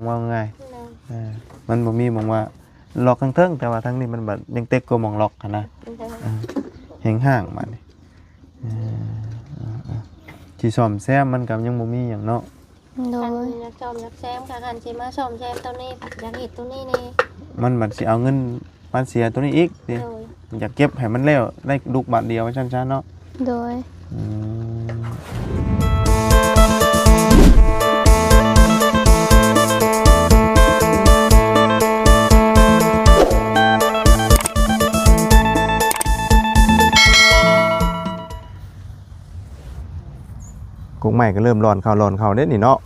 ເວົ້າງ່າຍ ໂດຍ ເອີ ມັນບໍ່ມີໝ່ອງວ່າລັອກທາງເທິງ ແຕ່ວ່າທາງນີ້ມັນບັດຍັງເຕັກກວ່າໝ່ອງລັອກຫັ້ນນະ ໂດຍ ເອີ ແຮງຫ້າງບາດນີ້ ເອີ ເອີ ເອີ ຊິສ້ອມແຊມມັນກໍຍັງບໍ່ມີຫຍັງເນາະ ໂດຍ ຄັນຢາກສ້ອມຢາກແຊມກໍຄັນຊິມາສ້ອມແຊມໂຕນີ້ ຢາກເຮັດໂຕນີ້ແດ່ ມັນບັດຊິເອົາເງິນ ມາເສຍໂຕນີ້ອີກຕິ ໂດຍ ຢາກເກັບໃຫ້ມັນແລ້ວໄດ້ລູກບາດດຽວວ່າຊັ້ນຊະເນາະ ໂດຍ ອືມ ກົກໄມ້ກໍເລີ່ມລອນເຂົ້າ ລອນເຂົ້າເດ້ນີ້ເນາະ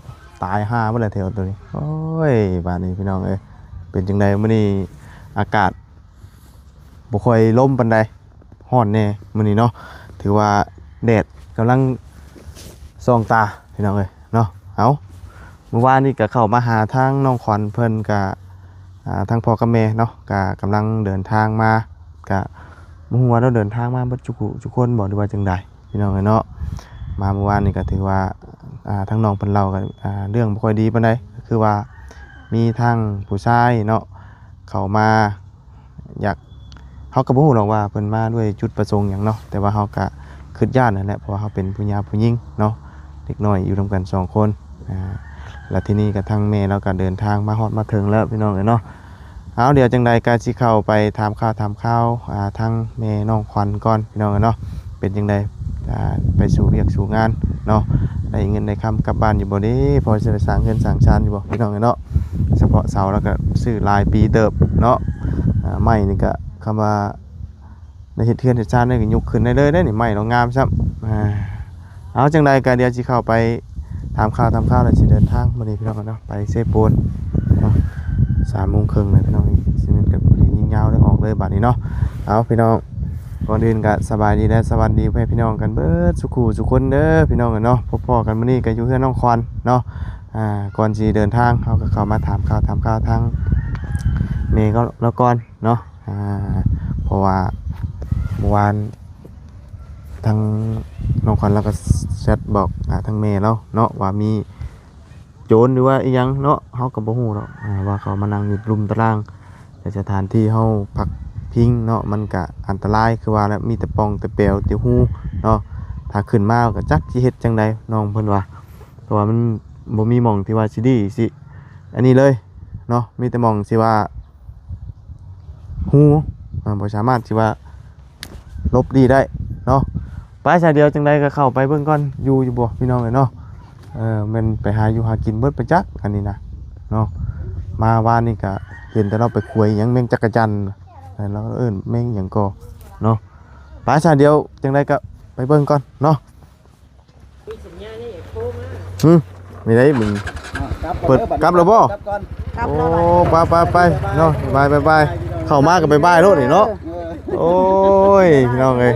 ຕາຍຫ່າໝົດແລ້ວແຖວໂຕນີ້ ໂອ້ຍ ບາດນີ້ພີ່ນ້ອງເອີຍ ເປັນຈັ່ງໃດມື້ນີ້ອາກາດ ບໍ່ຄ່ອຍລົມປານໃດ ຮ້ອນແດ່ມື້ນີ້ເນາະ ຖືວ່າແດດກຳລັງສ່ອງຕາພີ່ນ້ອງເອີຍເນາະ ເອົາ ມື້ວານນີ້ກໍເຂົ້າມາຫາທາງນ້ອງຂວັນເພິ່ນ ກະ ອ່າ ທາງພໍ່ກັບແມ່ເນາະ ກະກຳລັງເດີນທາງມາ ກະບໍ່ຮູ້ວ່າເນາະ ເດີນທາງມາເບິດທຸກຜູ້ທຸກຄົນບໍ່ ຫຼືວ່າຈັ່ງໃດ ພີ່ນ້ອງເອີຍເນາະ ມາມື້ວານນີ້ກໍຖືວ່າ ອ່າ ທາງນ້ອງເພິ່ນເລົ່າກໍ ອ່າ ເລື່ອງບໍ່ຄ່ອຍດີປານໃດ ກໍຄືວ່າມີທາງຜູ້ຊາຍເນາະ ເຂົ້າມາ ຢາກ ເຮົາກໍບໍ່ຮູ້ດອກວ່າເພິ່ນມາດ້ວຍຈຸດປະສົງຫຍັງເນາະ ແຕ່ວ່າເຮົາກໍຄິດຢ້ານຫັ້ນແຫຼະ ເພາະວ່າເຮົາເປັນຜູ້ຍ່າຜູ້ຍິງເນາະ ເດັກນ້ອຍຢູ່ນຳກັນສອງຄົນ ອ່າ ແລ້ວທີນີ້ກໍທາງແມ່ລາວກໍເດີນທາງມາຮອດມາເຖິງແລ້ວ ພີ່ນ້ອງເອີຍເນາະ ເອົາ ດຽວຈັ່ງໃດກໍຊິເຂົ້າໄປຖາມຂ່າວຖາມຄາວ ອ່າ ທາງແມ່ນ້ອງຂວັນກ່ອນ ພີ່ນ້ອງເອີຍເນາະ ເປັນຈັ່ງໃດ ອ່າ ໄປສູ່ວຽກສູ່ງານເນາະ ໄດ້ເງິນໄດ້ຄຳກັບບ້ານຢູ່ບໍ່ເດ ພໍຊິໄດ້ສ້າງເຮືອນສ້າງຊານຢູ່ບໍ່ ພີ່ນ້ອງເອີຍເນາະ ສະເພາະເສົາລາວກໍຊື້ຫຼາຍປີເຕີບເນາະ ອ່າ ໄມ້ນີ້ກໍຄຳວ່າ ໄດ້ເຮັດເຮືອນເຮັດຊານໄດ້ກໍຍົກຂຶ້ນໄດ້ເລີຍເດ້ນີ້ ໄມ້ລາວງາມຊ້ຳ ອ່າ ເອົາ ຈັ່ງໃດກໍດຽວຊິເຂົ້າໄປຖາມຂ່າວຖາມຄາວ ແລ້ວຊິເດີນທາງມື້ນີ້ພີ່ນ້ອງເນາະ ໄປເຊໂປນເນາະ ສາມໂມງເຄິ່ງແລ້ວພີ່ນ້ອງ ຊິແມ່ນກໍພໍດີຍິງຍາວໄດ້ອອກເລີຍບາດນີ້ເນາະ ເອົາ ພີ່ນ້ອງ ກ່ອນອື່ນກໍສະບາຍດີ ແລະ ສະຫວັດດີພໍ່ແມ່ພີ່ນ້ອງກັນເບິດສູ່ຄູ່ສູ່ຄົນເດີພີ່ນ້ອງເອີຍເນາະ ພົບພໍ້ກັນມື້ນີ້ກໍຢູ່ເຮືອນນ້ອງຂວັນເນາະ ອ່າ ກ່ອນຊິເດີນທາງ ເຮົາກໍເຂົ້າມາຖາມຂ່າວຖາມຄາວທາງແມ່ລາວກ່ອນເນາະ ອ່າ ເພາະວ່າເມື່ອວານທາງນ້ອງຂວັນລາວກໍແຊັດບອກ ອ່າ ທາງແມ່ລາວເນາະ ວ່າມີໂຈນ ຫຼືວ່າອີ່ຫຍັງເນາະ ເຮົາກໍບໍ່ຮູ້ດອກ ອ່າ ວ່າເຂົາມານັ່ງຢູ່ລຸ່ມຕາລ່າງ ແຕ່ສະຖານທີ່ເຮົາພັກພິງເນາະ ມັນກະອັນຕະລາຍ ຄືວ່າແຫຼະ ມີແຕ່ປ່ອງແຕ່ແປວແຕ່ຮູເນາະ ຖ້າຂຶ້ນມາກໍຈັກຊິເຮັດຈັ່ງໃດ ນ້ອງເພິ່ນວ່າ ເພາະວ່າມັນບໍ່ມີໝ່ອງທີ່ວ່າຊິດີຊິ ອັນນີ້ເລີຍເນາະ ມີແຕ່ໝ່ອງທີ່ວ່າຮູ ອ່າ ບໍ່ສາມາດທີ່ວ່າຫຼົບດີໄດ້ເນາະ ໄປຊະ ດຽວຈັ່ງໃດກໍເຂົ້າໄປເບິ່ງກ່ອນ ຢູ່ຢູ່ບໍ່ ພີ່ນ້ອງເອີຍເນາະ ເອີ ແມ່ນໄປຫາຢູ່ຫາກິນເບິດປະຈັກ ອັນນີ້ນະເນາະ ມາວານນີ້ກໍເຫັນແຕ່ລາວໄປຂວາຍຫຍັງ ແມງຈັກກະຈັນ ລາວເອີ້ນແມງຫຍັງກໍເນາະ ໄປຊະ ດຽວຈັ່ງໃດກໍໄປເບິ່ງກ່ອນເນາະ. ຫຶ ມີໄດ໋ ມຶງ ອ່ະ ກັບ ເປີດ ກັບແລ້ວບໍ່? ກັບກ່ອນ ກັບ ໂອ້ ແລ້ວ ໄປ ໄປ ໄປ ເນາະ ບາຍ ບາຍ ບາຍ ເຂົ້າມາກໍບາຍ ບາຍໂລດນີ້ເນາະ ເອີ ໂອ້ຍ ພີ່ນ້ອງເອີຍ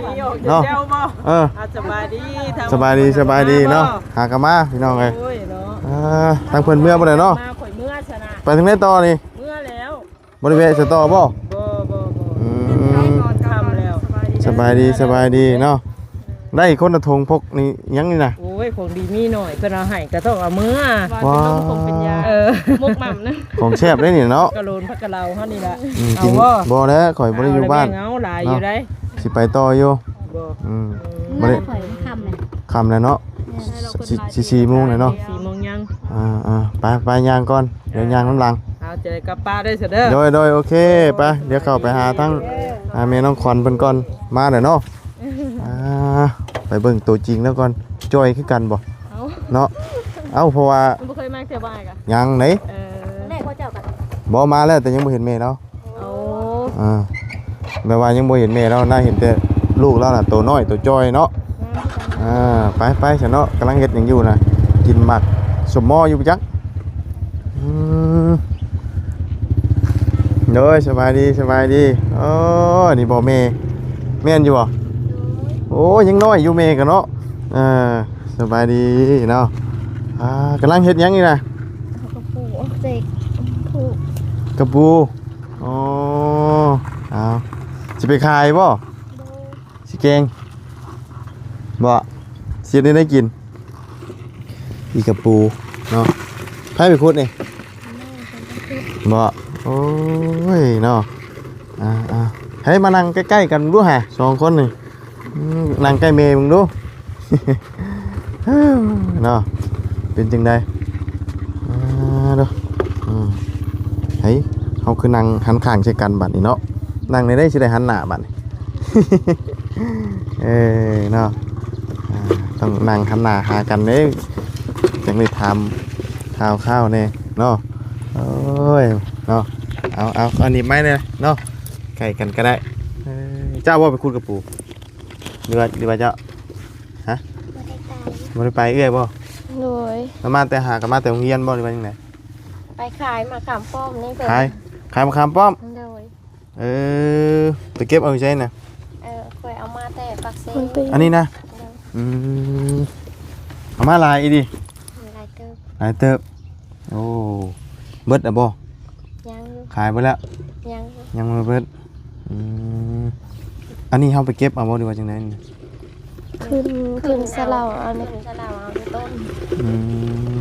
ເນາະ ເຈົ້າບໍ່? ເອີ ອ່ະ ສະບາຍດີ ສະບາຍດີ ສະບາຍດີເນາະ ຫາກັນມາ ພີ່ນ້ອງເອີຍ ໂອ້ຍ ເນາະ ອ່າ ທາງເພິ່ນເມືອບໍ່ໄດ້ເນາະ ມາ ຂ້ອຍເມືອຊະນະ ໄປທາງໃດຕໍ່ນີ້? ເມືອແລ້ວ ບໍ່ໄດ້ແວະໃສຕໍ່ບໍ່? ບໍ່ ບໍ່ ບໍ່ ອືມ ຄ່ຳແລ້ວ ສະບາຍດີ ສະບາຍດີເນາະ ໄດ້ຄົນລະຖົງ ພົກນີ້ຫຍັງນີ້ນະ ໂອ້ຍ ຂອງດີມີໜ້ອຍ ເພິ່ນເອົາໃຫ້ກໍຕ້ອງເອົາເມືອ ວ່າເປັນລົມຄົງເປັນຢາ ເອີ ໝົກໝ່ຳນະ ຂອງແຊບເດ້ນີ້ເນາະ ກະໂຫຼນຜັກກະເລາເຮົານີ້ລະ ອືມ ກິນ ເອົາບໍ່? ບໍ່ແລ້ວ ຂ້ອຍບໍ່ໄດ້ຢູ່ບ້ານ ເອົາຫຼາຍຢູ່ໃດ໋ ຊິໄປຕໍ່ຢູ່ ບໍ່ ອືມ ອືມ ບໍ່ໄດ້ ຄ່ຳແລ້ວເນາະ ຊິສີ່ໂມງແລ້ວເນາະ ສີ່ໂມງຍັງ ອ່າໆ ໄປ ໄປ ຍ່າງກ່ອນ ດຽວຍ່າງນຳຫຼັງ ເອົາ ຈະໄດ້ກັບປ່າເດີ ໂດຍ ໂດຍ ໂອເຄ ໄປ ດຽວເຂົ້າໄປຫາທາງ ຫາແມ່ນ້ອງຂວັນເພິ່ນກ່ອນ ມາແລ້ວເນາະ ອ່າ ໄປເບິ່ງໂຕຈິງແລ້ວກ່ອນ ຈ່ອຍຄືກັນບໍ່? ເອົ້າ ເນາະ ເອົ້າ ເພາະວ່າ ບໍ່ເຄີຍມາເທື່ອບໍ່ອ້າຍກະ ຍັງເດ້ ເອີ ແລກວ່າເຈົ້າກະ ບໍ່ ມາແລ້ວ ແຕ່ຍັງບໍ່ເຫັນແມ່ລາວ ໂອ້ ອ່າ ແບບວ່າຍັງບໍ່ເຫັນແມ່ລາວນະ ເຫັນແຕ່ລູກລາວນະ ໂຕນ້ອຍ ໂຕຈ່ອຍເນາະ ອ່າ ໄປ ໄປຊະເນາະ ກຳລັງເຮັດຫຍັງຢູ່ນະ ກິນໝາກສົມມໍຢູ່ຈັກ ອືມ ໂດຍ ສະບາຍດີ ສະບາຍດີ ໂອ້ ນີ້ບໍ່ແມ່ ແມ່ນຢູ່ບໍ່? ໂອ້ ຍັງນ້ອຍຢູ່ແມ່ກະເນາະ ເອີ ສະບາຍດີເນາະ ອ່າ ກຳລັງເຮັດຫຍັງນີ້ນະ? ເອົາກະປູອອກເຈັກ ປູ ກະປູ ອໍ ເອົາ ຊິໄປຂາຍບໍ່? ໂດຍ ຊິແກງບໍ່? ຊິເຮັດແນວໃດກິນ? ອີກະປູເນາະ ໃຜໄປຂຸດນີ້? ແມ່ ບໍ່? ໂອ້ຍເນາະ ອ່າໆ ໃຫ້ມານັ່ງໃກ້ໆກັນດູຫາ ສອງຄົນນີ້ ອືມ ນັ່ງໃກ້ແມ່ເບິ່ງດູ ເນາະ ເປັນຈັ່ງໃດ? ອ່າ ເດີ ອືມ ໃຫ້ເຮົາຄືນັ່ງຫັນຂ້າງໃສ່ກັນບັດນີ້ເນາະ ນັ່ງໃນໃດຊິໄດ້ຫັນໜ້າບັດນີ້ ເອີ ເນາະ ອ່າ ຕ້ອງນັ່ງຫັນໜ້າຫາກັນເດ້ ຈັ່ງໄດ້ຖາມຂ່າວຄາວແດ່ເນາະ ໂອ້ຍ ເນາະ ເອົາ ເອົາ ເອົາໜີບໄມ້ແດ່ເນາະ ໃກ້ກັນກໍໄດ້ ເອີ ເຈົ້າບໍ່ໄປຂຸດກະປູ ຫຼືວ່າ ຫຼືວ່າເຈົ້າ ຮະ? ບໍ່ໄດ້ໄປ ບໍ່ໄດ້ໄປ ເອື້ອຍບໍ່? ໂດຍ ແລ້ວມາແຕ່ ຫາກັນມາແຕ່ໂຮງຮຽນບໍ່ ຫຼືວ່າຈັ່ງໃດ? ໄປຂາຍໝາກຂາມປ້ອມນີ້ເພິ່ນ ຂາຍ ຂາຍໝາກຂາມປ້ອມ ໂດຍ ເອີ ໄປເກັບເອົາຢູ່ໃສນະ? ເອີ ຂ້ອຍເອົາມາແຕ່ປາກເຊ ອັນນີ້ນະ ໂດຍ ອືມ ເອົາມາຫຼາຍອີ່ຫຼີ ຫຼາຍເຕີບ ຫຼາຍເຕີບ ໂອ້ ເບິດແລ້ວບໍ່? ຍັງຢູ່ ຂາຍເບິດແລ້ວ? ຍັງຢູ່ ຍັງບໍ່ເບິດ ອືມ ອັນນີ້ເຮົາໄປເກັບເອົາບໍ່ ຫຼືວ່າຈັ່ງໃດ? ຂຶ້ນ ຂຶ້ນສະເຫຼົາເອົານີ້ ຂຶ້ນສະເຫຼົາເອົາຢູ່ຕົ້ນ ອືມ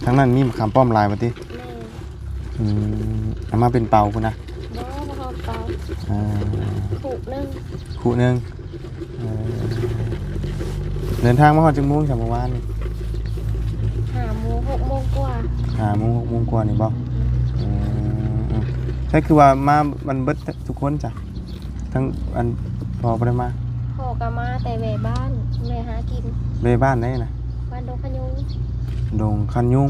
ທາງນັ້ນມີໝາກຂາມປ້ອມຫຼາຍວ່າຕິ? ແມ່ນ ອືມ ເອົາມາເປັນເປົາພຸ້ນນະ? ບໍ່ ບໍ່ຮອດເປົາ ເອີ ຄຸໜຶ່ງ ຄຸໜຶ່ງ ເອີ ເດີນທາງມາຮອດຈັກໂມງຊະມື້ວານນີ້? ຫ້າໂມງ ຫົກໂມງກວ່າ ຫ້າໂມງ ຫົກໂມງກວ່ານີ້ບໍ່? ອືມ ອືມ ໃຊ່ ຄືວ່າມາ ມັນເບິດທຸກຄົນຊະ? ທັງອັນພໍ່ບໍ່ໄດ້ມາ? ພໍ່ກໍມາແຕ່ແວ່ບ້ານ ແວ່ຫາກິນ ແວ່ບ້ານໃດນະ? ບ້ານດົງຂະຍຸງ ດົງຂະຍຸງ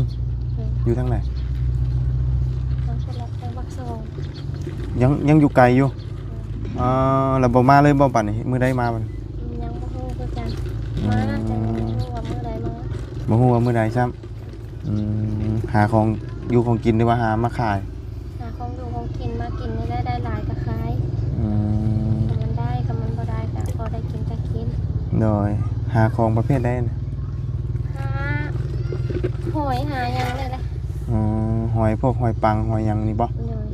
ອືມ ຢູ່ທາງໃດ? ທາງພຸ້ນລະ ທາງປາກຊ່ອງ ຍັງ ຍັງຢູ່ໄກຢູ່ ອືມ ອ່າ ແລ້ວບໍ່ມາເລີຍບໍ່ບັດນີ້? ມື້ໃດມາບັດນີ້? ຍັງບໍ່ຮູ້ຄືກັນ ອືມ ມາແຕ່ບໍ່ຮູ້ວ່າມື້ໃດມາ ບໍ່ຮູ້ວ່າມື້ໃດຊ້ຳ ອືມ ຫາຂອງຢູ່ຂອງກິນ ຫຼືວ່າຫາມາຂາຍ? ຫາຂອງຢູ່ຂອງກິນມາກິນນີ້ແຫຼະ ໄດ້ຫຼາຍກໍຂາຍ ອືມ ຄັນມັນໄດ້ ຄັນມັນບໍ່ໄດ້ກໍພໍໄດ້ກິນກໍກິນ ໂດຍ ຫາຂອງປະເພດໃດນະ? ຫາຫອຍຫາຫຍັງນີ້ແຫຼະ ອືມ ຫອຍ ພວກຫອຍປັງ ຫອຍຫຍັງນີ້ບໍ່? ໂດຍ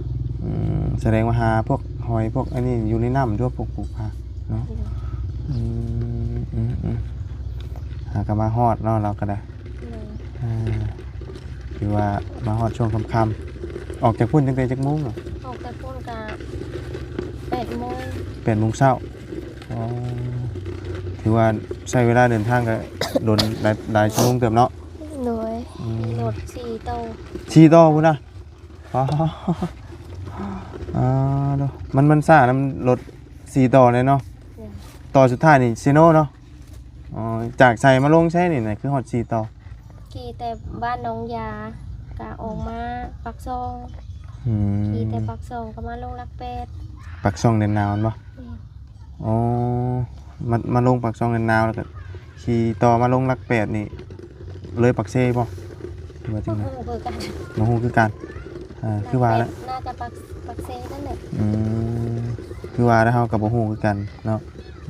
ອືມ ສະແດງວ່າຫາພວກຫອຍ ພວກອັນນີ້ຢູ່ໃນນ້ຳ ຫຼືວ່າພວກປູປາເນາະ ໂດຍ ອືມ ອືມ ອືມ ຫາກໍມາຮອດເນາະ ລາວກໍໄດ້ ໂດຍ ອ່າ ຖືວ່າມາຮອດຊ່ວງຄ່ຳໆ ອອກຈາກພຸ້ນຕັ້ງແຕ່ຈັກໂມງ? ອອກຈາກພຸ້ນກະແປດໂມງ ແປດໂມງເຊົ້າ ອໍ ຖືວ່າໃຊ້ເວລາເດີນທາງກະດົນຫຼາຍ ຫຼາຍຊົ່ວໂມງເຕີບເນາະ ໂດຍ ອືມ ລົດສີ່ຕໍ່ ສີ່ຕໍ່ພຸ້ນນະ ອໍ ເອີ ມັນ ມັນຊ້ານຳລົດສີ່ຕໍ່ແດ່ເນາະ ໂດຍ ຕໍ່ສຸດທ້າຍນີ້ເຊໂນເນາະ ອໍ ຈາກໃສມາລົງໃສນີ້ນະ ຄືຮອດສີ່ຕໍ່? ຂີ່ແຕ່ບ້ານໜອງຢາ ກະອອກມາປາກຊ່ອງ ອືມ ຂີ່ແຕ່ປາກຊ່ອງກໍມາລົງຫຼັກແປດ ປາກຊ່ອງແດນນາວແມ່ນບໍ່? ແມ່ນ ອໍ ມາ ມາລົງປາກຊ່ອງແດນນາວ ແລ້ວກໍຂີ່ຕໍ່ມາລົງຫຼັກແປດນີ້ ເລີຍປາກເຊບໍ່? ຫຼືວ່າຈັ່ງໃດ? ບໍ່ຮູ້ຄືກັນ ບໍ່ຮູ້ຄືກັນ ອ່າ ຄືວ່າແຫຼະ ໜ້າຈະປາກ ປາກເຊນັ້ນແຫຼະ ອືມ ຄືວ່າແລ້ວ ເຮົາກໍບໍ່ຮູ້ຄືກັນເນາະ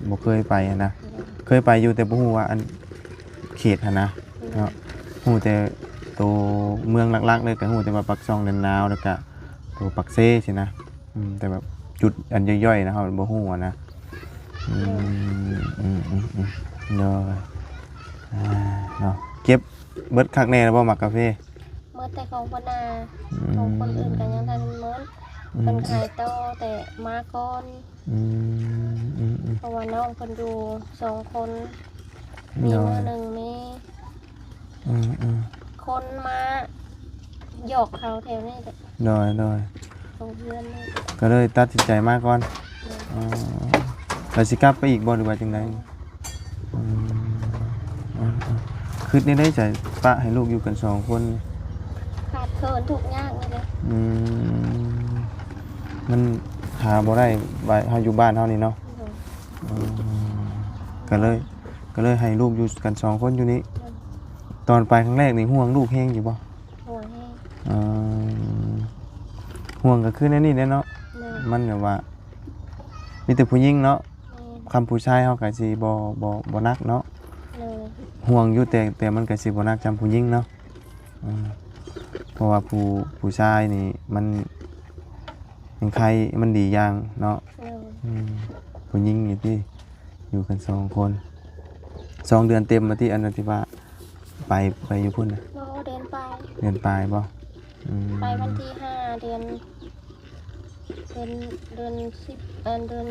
ບໍ່ເຄີຍໄປຫັ້ນນະ ໂດຍ ເຄີຍໄປຢູ່ ແຕ່ບໍ່ຮູ້ວ່າອັນເຂດຫັ້ນນະ ໂດຍ ເນາະ ຮູ້ແຕ່ໂຕເມືອງຫຼັກໆເລີຍ ກໍຮູ້ແຕ່ວ່າປາກຊ່ອງແດນນາວ ແລ້ວກໍໂຕປາກເຊຊີ້ນະ ອືມ ແຕ່ແບບຈຸດອັນຍ່ອຍໆນະ ເຮົາບໍ່ຮູ້ຫັ້ນນະ ອືມ ໂດຍ ອືມ ອືມ ອືມ ໂດຍ ອ່າ ເນາະ ເກັບເບິດຄັກແນ່ແລ້ວບໍ່ ໝາກກາເຟ? ໝົດແຕ່ຂອງພໍ່ນາ ອືມ ຂອງຄົນອື່ນກໍຍັງທັນໝົດ ອືມ ເພິ່ນຂາຍຕໍ່ແຕ່ມາກ່ອນ ອືມ ອືມ ອືມ ເພາະວ່ານ້ອງເພິ່ນຢູ່ສອງຄົນ ມີ ໂດຍ ມື້ໜຶ່ງມີ ອືມ ອືມ ຄົນມາຢອກເຂົາແຖວນີ້ແຫຼະ ໂດຍ ໂດຍ ຂອງເຮືອນນີ້ ກໍເລີຍຕັດສິນໃຈມາກ່ອນ ໂດຍ ອໍ ແລ້ວຊິກັບໄປອີກບໍ່ ຫຼືວ່າຈັ່ງໃດ? ອືມ ອືມ ອືມ ຄິດແນວໃດ ຈະປະໃຫ້ລູກຢູ່ກັນສອງຄົນ? ຂາດເຂີນທຸກຍາກນີ້ແຫຼະ ອືມ ມັນຫາບໍ່ໄດ້ ວ່າເຮົາຢູ່ບ້ານເຮົານີ້ເນາະ ໂດຍ ອືມ ກໍເລີຍ ກໍເລີຍໃຫ້ລູກຢູ່ກັນສອງຄົນຢູ່ນີ້ ໂດຍ ຕອນໄປຄັ້ງແລກນີ້ຫ່ວງລູກແຮງຢູ່ບໍ່? ຫ່ວງແຮງ ເອີ ຫ່ວງກໍຄືແນວນີ້ແຫຼະເນາະ ໂດຍ ມັນແບບວ່າມີແຕ່ຜູ້ຍິງເນາະ ແມ່ນ ຄຳຜູ້ຊາຍເຮົາກໍຊິບໍ່ ບໍ່ ບໍ່ໜັກເນາະ ໂດຍ ຫ່ວງຢູ່ ແຕ່ ແຕ່ມັນກໍຊິບໍ່ໜັກສ່ຳຜູ້ຍິງເນາະ ອືມ ເພາະວ່າຜູ້ ຜູ້ຊາຍນີ້ມັນ ຍັງໄຄມັນດີຢ່າງເນາະ ໂດຍ ອືມ ຜູ້ຍິງນີ້ຕິ ຢູ່ກັນສອງຄົນ ສອງເດືອນເຕັມບໍ່ຕິ ອັນນັ້ນທີ່ວ່າໄປ ໄປຢູ່ພຸ້ນນະ? ບໍ່ ເດືອນປາຍ ເດືອນປາຍບໍ່? ອືມ ໄປວັນທີຫ້າ ເດືອນ ເດືອນ ເດືອນສິບ ເອີ ເດືອນ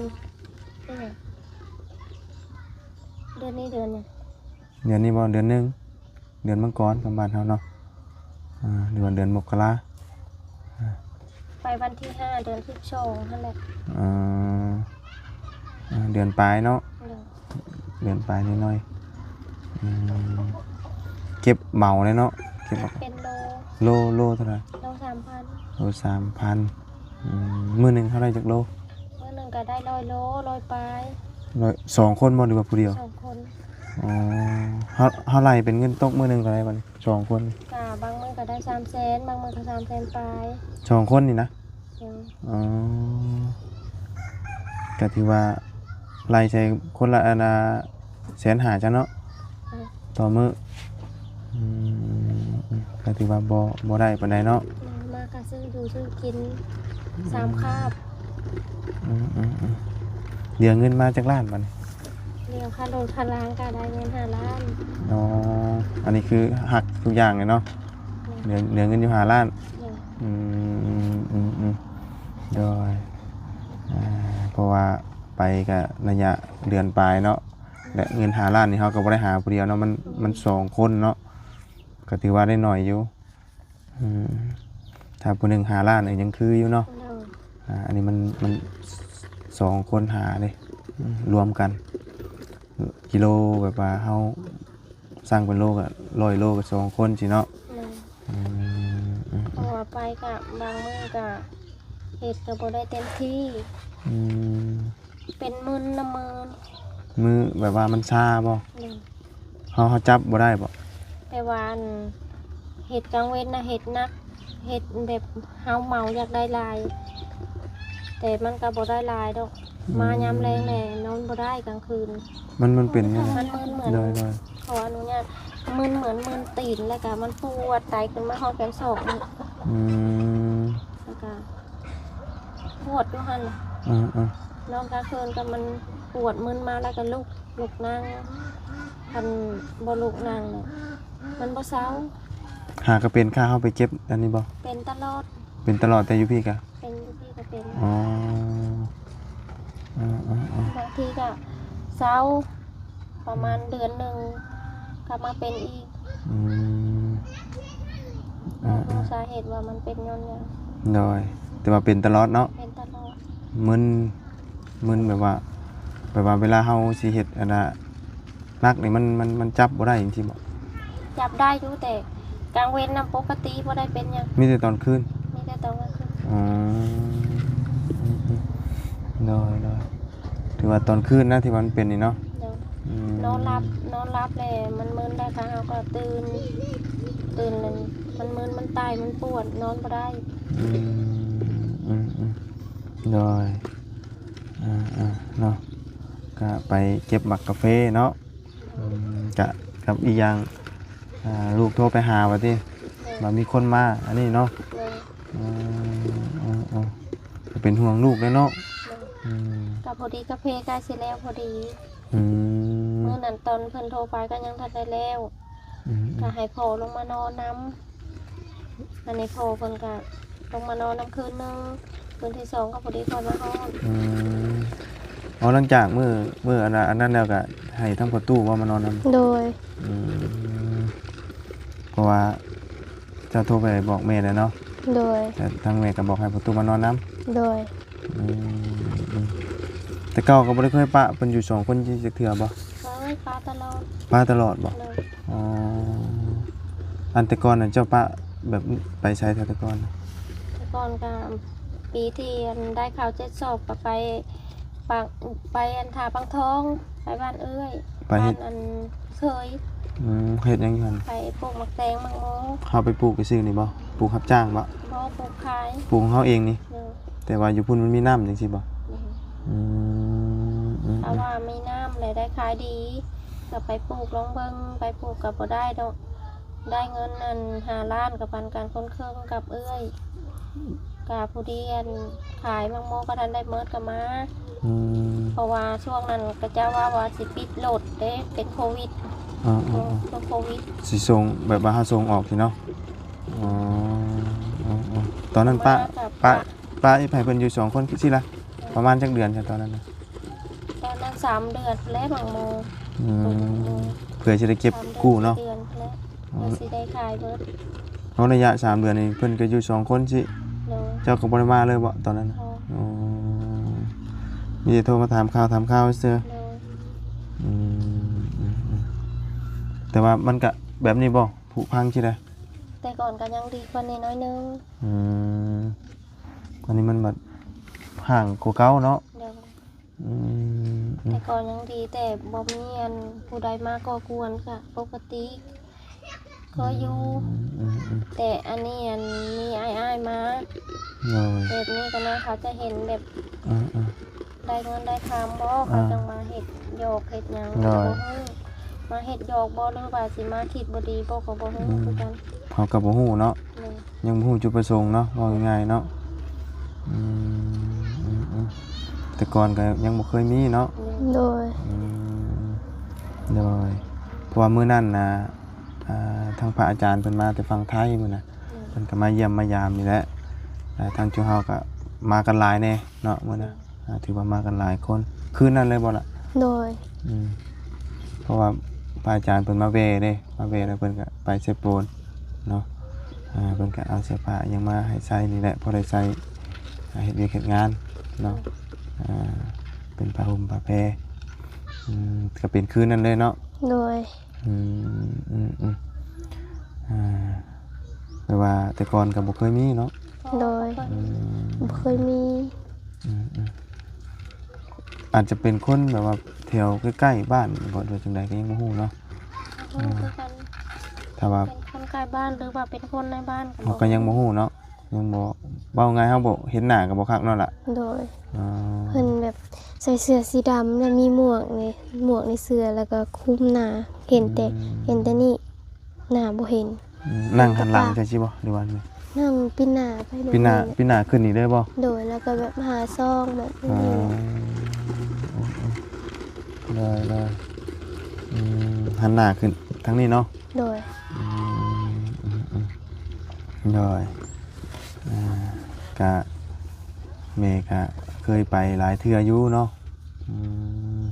ເດືອນນີ້ເດືອນຫຍັງ? ເດືອນນີ້ບໍ່? ເດືອນໜຶ່ງ ເດືອນມັງກອນຂອງບ້ານເຮົາເນາະ ອາ ຫຼືວ່າເດືອນມົກກະລາ ອາ ໄປວັນທີຫ້າ ເດືອນສິບສອງຫັ້ນແຫຼະ ເອີ ອາ ເດືອນປາຍເນາະ ໂດຍ ເດືອນປາຍໜ້ອຍໆ ອືມ ເກັບເໝົາເລີຍເນາະ ເກັບເປັນໂລ ໂລ ໂລເທົ່າໃດ? ໂລສາມພັນ ໂລສາມພັນ ອືມ ມື້ໜຶ່ງເຮົາໄດ້ຈັກໂລ? ມື້ໜຶ່ງກໍໄດ້ຮ້ອຍໂລ ຮ້ອຍປາຍ ຮ້ອຍ ສອງຄົນບໍ່ ຫຼືວ່າຜູ້ດຽວ? ສອງຄົນ ອໍ ເຮົາ ເຮົາໄລ່ເປັນເງິນຕົກມື້ໜຶ່ງເທົ່າໃດບັດນີ້ ສອງຄົນ? ກະບາງມື້ກໍໄດ້ສາມແສນ ບາງມື້ກໍສາມແສນປາຍ ສອງຄົນນີ້ນະ? ໂດຍ ອໍ ກໍຖືວ່າໄລ່ໃສ່ຄົນລະ ອັນນ່າ ແສນຫ້າ ຈ້ະເນາະ ໂດຍ ຕໍ່ມື້ ອືມ ກໍຖືວ່າບໍ່ ບໍ່ໄດ້ປານໃດເນາະ ມາກໍຊື້ຢູ່ຊື້ກິນ ອືມ ສາມຄາບ ອືມໆໆ ເຫຼືອເງິນມາຈັກລ້ານບັດນີ້? ເຫຼືອຄ່າລົດຄ່າລາງກໍໄດ້ເງິນຫ້າລ້ານ ອໍ ອັນນີ້ຄືຫັກທຸກຢ່າງເລີຍເນາະ ໂດຍ ເຫຼືອ ເຫຼືອເງິນຢູ່ຫ້າລ້ານ ໂດຍ ອືມ ອືມ ອືມ ໂດຍ ອ່າ ເພາະວ່າໄປກະໄລຍະເດືອນປາຍເນາະ ແລະ ເງິນຫ້າລ້ານນີ້ເຮົາກໍບໍ່ໄດ້ຫາຜູ້ດຽວເນາະ ມັນ ໂດຍ ມັນສອງຄົນເນາະ ກໍຖືວ່າໄດ້ໜ້ອຍຢູ່ ອືມ ຖ້າຜູ້ໜຶ່ງຫ້າລ້ານນີ້ຍັງຄືຢູ່ເນາະ ໂດຍ ອ່າ ອັນນີ້ມັນ ມັນສອງຄົນຫາເດ້ ອືມ ລວມກັນ ກິໂລ ແບບວ່າເຮົາ ສັ່ງເປັນໂລກໍຮ້ອຍໂລກໍສອງຄົນຊີ້ເນາະ ໂດຍ ອືມ ເພາະວ່າໄປກະບາງມື້ກະເຮັດກໍບໍ່ໄດ້ເຕັມທີ່ ອືມ ເປັນໝື່ນນະໝື່ນ ມື້ແບບວ່າມັນຊາບໍ່? ໂດຍ ເຮົາ ເຮົາຈັບບໍ່ໄດ້ບໍ່? ແຕ່ວ່າອັນເຮັດກາງເວັນນະເຮັດໜັກ ເຮັດແບບເຮົາເມົາຢາກໄດ້ຫຼາຍ ແຕ່ມັນກໍບໍ່ໄດ້ຫຼາຍດອກ ອືມ ມາຍາມແລງແຫຼະ ນອນບໍ່ໄດ້ກາງຄືນ ມັນ ມັນເປັນຫຍັງ? ມັນມຶນເໝືອນ ໂດຍ ໂດຍ ຂໍອະນຸຍາດ ມຶນເໝືອນມືນຕີນ ແລ້ວກະມັນປວດໄຕຂຶ້ນມາຮອດແກນສອກນີ້ ອືມ ແລ້ວກະປວດຢູ່ຫັ້ນ ອືມໆ ນອນກາງຄືນກໍມັນປວດມຶນມາ ແລ້ວກະລຸກ ລຸກນັ່ງ ຄັນບໍ່ລຸກນັ່ງນີ້ມັນບໍ່ເຊົາ ຫາກໍເປັນ ຂ້າເຮົາໄປເຈັບອັນນີ້ບໍ່? ເປັນຕະຫຼອດ ເປັນຕະຫຼອດ ແຕ່ຢູ່ພີ້ກະ ເປັນຢູ່ພີ້ກໍເປັນ ອໍ ເອີໆໆ ບາງທີກໍເຊົາ ປະມານເດືອນໜຶ່ງ ອືມ ກັບມາເປັນອີກ ອືມ ເອີໆ ບໍ່ຮູ້ສາເຫດວ່າມັນເປັນຍ້ອນຫຍັງ ໂດຍ ແຕ່ວ່າເປັນຕະຫຼອດເນາະ ເປັນຕະຫຼອດ ມຶນ ມຶນແບບວ່າ ແບບວ່າເວລາເຮົາຊິເຮັດອັນນ່າ ໜັກນີ້ມັນ ມັນ ມັນຈັບບໍ່ໄດ້ຈັ່ງຊີ້ບໍ? ຈັບໄດ້ຢູ່ ແຕ່ກາງເວັນນຳປົກກະຕິບໍ່ໄດ້ເປັນຫຍັງ ມີແຕ່ຕອນຄືນ ມີແຕ່ຕອນກາງຄືນ ອືມ ອືມໆ ໂດຍໆ ຖືວ່າຕອນຄືນນະທີ່ວ່າມັນເປັນນີ້ເນາະ ໂດຍ ອືມ ນອນຫຼັບ ນອນຫຼັບແລ້ວມັນມຶນ ແລ້ວກໍເຮົາກໍຕື່ນ ຕື່ນແລ້ວມັນມຶນ ມັນໄຕ ມັນປວດ ນອນບໍ່ໄດ້ ອືມ ອືມໆ ໂດຍ ອ່າໆ ເນາະ ກະໄປເກັບໝາກກາເຟເນາະ ອືມ ກະກັບອີກຢ່າງ ອ່າ ລູກໂທໄປຫາວ່າຕິ ໂດຍ ວ່າມີຄົນມາອັນນີ້ເນາະ ໂດຍ ອືມ ເອີໆ ກະເປັນຫ່ວງລູກແຫຼະເນາະ ໂດຍ ອືມ ກະພໍດີກາເຟໃກ້ຊິແລ້ວພໍດີ ອືມ ມື້ນັ້ນຕອນເພິ່ນໂທໄປກໍຍັງທັນໄດ້ແລ້ວ ອືມ ກະໃຫ້ພໍ່ລົງມານອນນຳ ອັນນີ້ພໍ່ເພິ່ນກະລົງມານອນນຳຄືນໜຶ່ງ ຄືນທີສອງກໍພໍດີຂ້ອຍມາຮອດ ອືມ ເອົາ ຫຼັງຈາກມື້ ມື້ອັນ ອັນນັ້ນແລ້ວກະໃຫ້ທາງພໍ່ຕູ້ບໍ່ມານອນນຳ ໂດຍ ອືມ ເພາະວ່າເຈົ້າໂທໄປບອກແມ່ແລ້ວເນາະ ໂດຍ ແຕ່ທາງແມ່ກໍບອກໃຫ້ພໍ່ຕູ້ມານອນນຳ ໂດຍ ອືມ ອືມ ແຕ່ເກົ່າກໍບໍ່ໄດ້ເຄີຍປະເພິ່ນຢູ່ສອງຄົນຈັກເທື່ອບໍ່? ເຄີຍ ປະຕະຫຼອດ ປະຕະຫຼອດບໍ່? ໂດຍ ອໍ ອັນແຕ່ກ່ອນນັ້ນເຈົ້າປະແບບໄປໃສແທ້ແຕ່ກ່ອນ? ແຕ່ກ່ອນກໍປີທີ່ອັນໄດ້ເຂົ້າເຈັດສອບກໍໄປປາກ ໄປອັນທ່າປາກທອງ ໄປບ້ານເອື້ອຍ ໄປເຮັດ ບ້ານອັນເຄີຍ ອືມ ເຮັດຫຍັງຢູ່ຫັ້ນ? ໄປປູກໝາກແຕງໝາກໂມ ເຮົາໄປປູກໄປຊື້ນີ້ບໍ່? ປູກຮັບຈ້າງບໍ່? ບໍ່ ປູກຂາຍ ປູກຂອງເຮົາເອງນີ້ ໂດຍ ແຕ່ວ່າຢູ່ພຸ້ນມັນມີນ້ຳຈັ່ງຊີ້ບໍ່? ໂດຍ ອືມ ອືມໆ ຖ້າວ່າມີນ້ຳແລ້ວໄດ້ຂາຍດີ ກໍໄປປູກລອງເບິ່ງ ໄປປູກກໍບໍ່ໄດ້ດອກ ໄດ້ເງິນອັນຫ້າລ້ານ ກໍປັນກັນຄົນເຄິ່ງກັບເອື້ອຍ ກໍຜູ້ດຽວອັນຂາຍໝາກໂມກໍທັນໄດ້ເໝິດກໍມາ ອືມ ເພາະວ່າຊ່ວງນັ້ນເຂົາເຈົ້າວ່າ ວ່າຊິປິດໂລດເດ້ ເປັນໂຄວິດ ເອີໆໆ ຊ່ວງໂຄວິດ ຊິສົ່ງ ແບບວ່າເຮົາສົ່ງອອກຊີ້ເນາະ ອໍ ຕອນນັ້ນປະ ມາກັບ ປະ ປະໃຫ້ເພິ່ນຢູ່ສອງຄົນຊີ້ລະ? ປະມານຈັກເດືອນຊັ້ນຕອນນັ້ນນະ? ຕອນນັ້ນສາມເດືອນແລ້ວບາງໂມ ອືມ ເພື່ອຊິໄດ້ເກັບກູ້ເນາະ? ສາມເດືອນແລ້ວ ອໍ ເພື່ອຊິໄດ້ຂາຍເບິດ. ເນາະ ໄລຍະສາມເດືອນນີ້ເພິ່ນກໍຢູ່ສອງຄົນຊີ້? ໂດຍ. ເຈົ້າກໍບໍ່ໄດ້ມາເລີຍບໍ່ຕອນນັ້ນນະ? ອໍ ມີແຕ່ໂທມາຖາມຂ່າວ ຖາມຂ່າວຊື່? ໂດຍ. ອືມ ອືມ ອືມ ແຕ່ວ່າມັນກະແບບນີ້ບໍ່? ຜຸພັງຊີ້ໄດ໋? ແຕ່ກ່ອນກໍຍັງດີກວ່ານີ້ໜ້ອຍໜຶ່ງ. ອືມ ອັນນີ້ມັນບັດຫ່າງກວ່າເກົ່າເນາະ? ໂດຍ. ອືມ ອືມ ແຕ່ກໍຍັງດີ ແຕ່ບໍ່ມີອັນຜູ້ໃດມາກໍ່ກວນກະປົກກະຕິ ກໍຢູ່. ອືມ ອືມ ອືມ ແຕ່ອັນນີ້ອັນມີອ້າຍໆມາ ໂດຍ ແບບນີ້ກໍນ້ອຍເຂົາຈະເຫັນແບບ ອືມ ອືມ ໄດ້ເງິນໄດ້ຄຳບໍ່ ອ່າ ເຂົາຈັ່ງມາເຮັດຫຍອກເຮັດຫຍັງ ໂດຍ ກໍບໍ່ຮູ້ ມາເຮັດຫຍອກບໍ່ ຫຼືວ່າຊິມາຄິດບໍ່ດີບໍ່ ກໍບໍ່ຮູ້ ອືມ ຄືກັນ ເຮົາກໍບໍ່ຮູ້ເນາະ. ໂດຍ. ຍັງບໍ່ຮູ້ຈຸດປະສົງເນາະ ເວົ້າງ່າຍໆເນາະ. ອືມ ອືມ ອືມ ແຕ່ກ່ອນກໍຍັງບໍ່ເຄີຍມີເນາະ? ໂດຍ. ອືມ ໂດຍ. ເພາະວ່າມື້ນັ້ນນະ ອ່າ ທາງພະອາຈານເພິ່ນມາແຕ່ຝັ່ງໄທມື້ນະ ໂດຍ ເພິ່ນກໍມາຢ້ຽມມາຢາມນີ້ແຫຼະ. ອ່າ ທາງຈຸເຮົາກໍມາກັນຫຼາຍແດ່ເນາະມື້ນະ. ໂດຍ. ອ່າ ຖືວ່າມາກັນຫຼາຍຄົນ ຄືນນັ້ນເລີຍບໍ່ລະ? ໂດຍ. ອືມ ເພາະວ່າພະອາຈານເພິ່ນມາແວ່ເດ້ ມາແວ່ແລ້ວເພິ່ນກໍໄປໃສ່ໂປນເນາະ. ອ່າ ເພິ່ນກໍເອົາເສື້ອຜ້າຫຍັງມາໃຫ້ໃສ່ນີ້ແຫຼະ ພໍໄດ້ໃສ່ ອ່າ ເຮັດວຽກເຮັດງານເນາະ. ອ່າ ເປັນຜ້າຫົ່ມຜ້າແພ ອືມ ກໍເປັນຄືນນັ້ນເລີຍເນາະ? ໂດຍ. ອືມ ອືມ ອືມ ອ່າ ແຕ່ວ່າແຕ່ກ່ອນກໍບໍ່ເຄີຍມີເນາະ? ໂດຍ. ອືມ ບໍ່ເຄີຍມີ. ອືມ ອືມ ອາດຈະເປັນຄົນແບບວ່າແຖວໃກ້ໆບ້ານບໍ່ ຫຼືວ່າຈັ່ງໃດກໍຍັງບໍ່ຮູ້ເນາະ. ບໍ່ຮູ້ຄືກັນ ຖ້າວ່າເປັນຄົນໃກ້ບ້ານ ຫຼືວ່າເປັນຄົນໃນບ້ານ ເຮົາກໍຍັງບໍ່ຮູ້ເນາະ. ຍັງບໍ່ ເວົ້າງ່າຍເຮົາບໍ່ເຫັນໜ້າກໍບໍ່ຄັກເນາະລະ. ໂດຍ. ອໍ ເພິ່ນແບບໃສ່ເສື້ອສີດຳ ແລ້ວມີໝວກນີ້ ໝວກໃນເສື້ອ ແລ້ວກໍຄຸມໜ້າ ເຫັນແຕ່ ອືມ ເຫັນແຕ່ນີ້ ໜ້າບໍ່ເຫັນ. ອືມ ນັ່ງຫັນຫຼັງຈັ່ງຊີ້ບໍ່ ຫຼືວ່າ ນັ່ງປິ່ນໜ້າໄປ ປິ່ນໜ້າ ແບບນີ້ ປິ່ນໜ້າຂຶ້ນນີ້ເລີຍບໍ່? ໂດຍ. ແລ້ວກໍແບບຫາຊອງແບບນີ້. ອໍ ໂດຍ ໂດຍ. ອືມ ຫັນໜ້າຂຶ້ນທາງນີ້ເນາະ? ໂດຍ. ອືມ ອືມ ອືມ ໂດຍ. ອ່າ ກະ ແມ່ກະເຄີຍໄປຫຼາຍເທື່ອຢູ່ເນາະ. ອືມ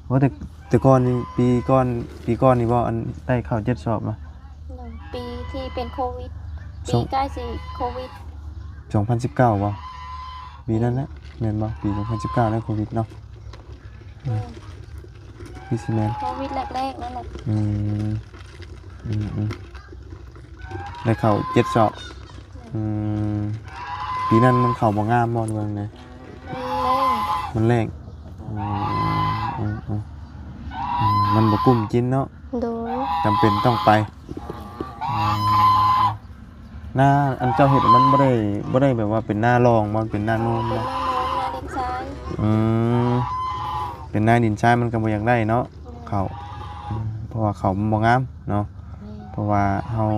ໂອ້ ແຕ່ ແຕ່ກ່ອນນີ້ ປີກ່ອນ ປີກ່ອນນີ້ບໍ່ ອັນໄດ້ເຂົ້າເຈັດສອບມາ? ໜຶ່ງປີທີ່ເປັນໂຄວິດ ປີໃກ້ຊິໂຄວິດ ສອງພັນສິບເກົ້າບໍ່? ປີນັ້ນແຫຼະ ແມ່ນບໍ່? ປີສອງພັນສິບເກົ້າແລ້ວໂຄວິດເນາະ. ອືມ ຄືຊິແມ່ນ ໂຄວິດແລກໆນັ້ນແຫຼະ. ອືມ ອືມ ອືມ ໄດ້ເຂົ້າເຈັດສອບ. ອືມ ປີນັ້ນມັນເຂົ້າບໍ່ງາມບໍ່ ຫຼືວ່າຈັ່ງໃດ? ມັນແລ້ງ ມັນແລ້ງ. ອືມ ອືມ ອືມ ອືມ ມັນບໍ່ກຸ້ມກິນເນາະ. ໂດຍ. ຈຳເປັນຕ້ອງໄປ. ອືມ ນາ ອັນເຈົ້າເຮັດມັນບໍ່ໄດ້ ບໍ່ໄດ້ແບບວ່າເປັນນາລອງບໍ່ ເປັນນາໂນນບໍ່? ເປັນນາໂນນ ນາດິນຊາຍ. ອືມ ເປັນນາດິນຊາຍມັນກໍບໍ່ຢາກໄດ້ເນາະ ອືມ ເຂົ້າ. ອືມ ເພາະວ່າເຂົ້າມັນບໍ່ງາມເນາະ. ແມ່ນ. ເພາະວ່າເຮົາ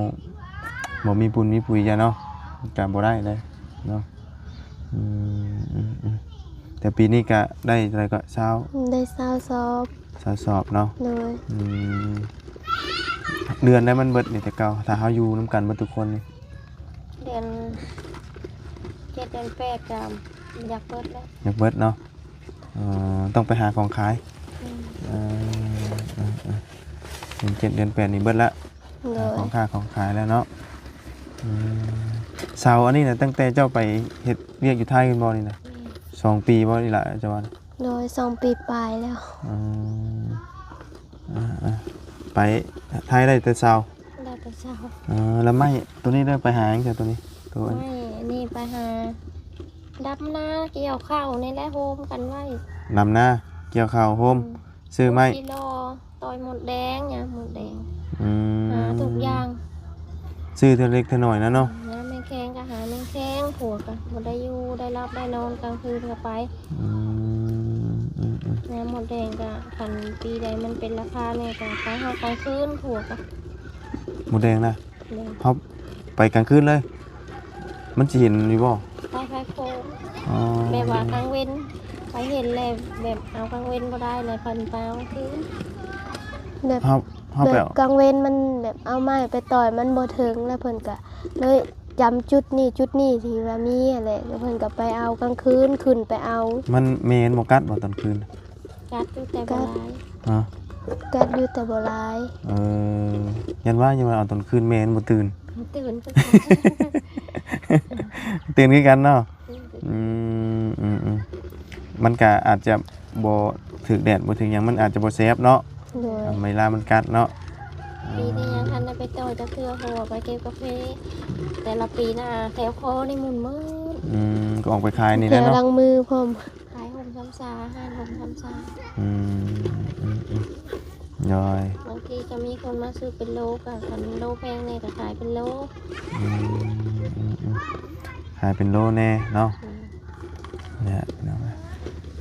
ບໍ່ມີປຸ້ນມີປຸ໋ຍຈ້ະເນາະ ມັນກໍບໍ່ໄດ້ເດ້ເນາະ. ອືມ ອືມ ອືມ ແຕ່ປີນີ້ກະໄດ້ເທົ່າໃດກໍ ຊາວ ໄດ້ຊາວສອບ. ຊາວສອບເນາະ. ໂດຍ. ອືມ ເດືອນໃດມັນເບິດນີ້ແຕ່ເກົ່າ ຖ້າເຮົາຢູ່ນຳກັນເບິດທຸກຄົນນີ້? ເດືອນເຈັດ ເດືອນແປດກໍຢາກເບິດແລ້ວ. ຢາກເບິດເນາະ. ອໍ ຕ້ອງໄປຫາຂອງຂາຍ. ອືມ ເອີ ເດືອນເຈັດ ເດືອນແປດນີ້ເບິດລະ. ໂດຍ. ຂອງຄ້າຂອງຂາຍແລ້ວເນາະ. ອືມ ເສົາອັນນີ້ນະ ຕັ້ງແຕ່ເຈົ້າໄປເຮັດວຽກຢູ່ໄທແມ່ນບໍ່ນີ້ນະ? ແມ່ນ. ສອງປີບໍ່ນີ້ລະ ເຈົ້າວ່າ? ໂດຍ ສອງປີປາຍແລ້ວ. ອືມ ອ່າ ໄປໄທໄດ້ແຕ່ເສົາ? ໄດ້ແຕ່ເສົາ. ເອີ ແລ້ວໄມ້ໂຕນີ້ໄດ້ໄປຫາຫຍັງ ເຈົ້າ ໂຕນີ້? ໂຕອັນ ໄມ້ນີ້ໄປຫາດຳນາກ່ຽວເຂົ້ານີ້ແຫຼະ ໂຮມກັນໄວ້. ດຳນາກ່ຽວເຂົ້າໂຮມ. ອືມ ຊື້ໄມ້ ໂຮມກິໂລ ຕ່ອຍມົດແດງ ຫຍ້າມົດແດງ. ອືມ ຫາທຸກຢ່າງ ຊື້ເທື່ອເລັກເທື່ອໜ້ອຍນະເນາະ. ຫາແມງແຄງກໍຫາແມງແຄງ ຜົວກໍບໍ່ໄດ້ຢູ່ໄດ້ຫຼັບໄດ້ນອນ ກາງຄືນກໍໄປ. ອືມ ອືມ ອືມ ຫຍ້າມົດແດງກໍ ຄັນປີໃດມັນເປັນລາຄາແດ່ກໍໄປຮອດກາງຄືນ ຜົວກໍ. ມົດແດງນະ? ແມ່ນ. ເຮົາໄປກາງຄືນເລີຍ ມັນຊິເຫັນຢູ່ບໍ່? ໄປ ໄປໂຄງ. ອໍ ແບບວ່າກາງເວັນໄປເຫັນແລ້ວ ແບບເອົາກາງເວັນບໍ່ໄດ້ ແລ້ວເພິ່ນໄປເອົາກາງຄືນ. ແບບ ເຮົາ ເຮົາໄປ ແບບກາງເວັນມັນແບບເອົາໄມ້ໄປຕ່ອຍມັນບໍ່ເຖິງ ແລ້ວເພິ່ນກະເລີຍ ຈຳຈຸດນີ້ຈຸດນີ້ທີ່ວ່າມີຫັ້ນແຫຼະ ແລ້ວເພິ່ນກໍໄປເອົາກາງຄືນ ຂຶ້ນໄປເອົາ. ມັນແມ່ມັນບໍ່ກັດບໍ່ຕອນຄືນ? ກັດຢູ່ແຕ່ບໍ່ຫຼາຍ. ຮະ? ກັດຢູ່ແຕ່ບໍ່ຫຼາຍ. ເອີ ຢ້ານວ່າ ຢ້ານວ່າເອົາຕອນຄືນແມ່ມັນບໍ່ຕື່ນ. ມັນຕື່ນຄືກັນ. ຕື່ນຄືກັນເນາະ. ອືມ ອືມ ອືມ ມັນກະອາດຈະບໍ່ຖືກແດດ ບໍ່ຖືກຫຍັງ ມັນອາດຈະບໍ່ແສບເນາະ. ໂດຍ ເວລາມັນກັດເນາະ. ປີນີ້ຍັງທັນໄດ້ໄປຕໍ່ຈັກເທື່ອ ເພາະວ່າໄປເກັບກາເຟ ແຕ່ລະປີນະ ແຖວຄໍນີ້ໝຸ່ນໝົດ. ອືມ ກໍອອກໄປຂາຍນີ້ແຫຼະເນາະ ແຖວຫຼັງມືພ້ອມ. ຂາຍຮົ່ມຊຳຊາ ຮ້ານຮົ່ມຊຳຊາ. ອືມ ອືມ ອືມ ໂດຍ ບາງທີກໍມີຄົນມາຊື້ເປັນໂລ ກໍຄັນໂລແພງແດ່ກໍຂາຍເປັນໂລ. ອືມ ອືມ ອືມ ຂາຍເປັນໂລແດ່ເນາະ. ອືມ ນີ້ແຫຼະ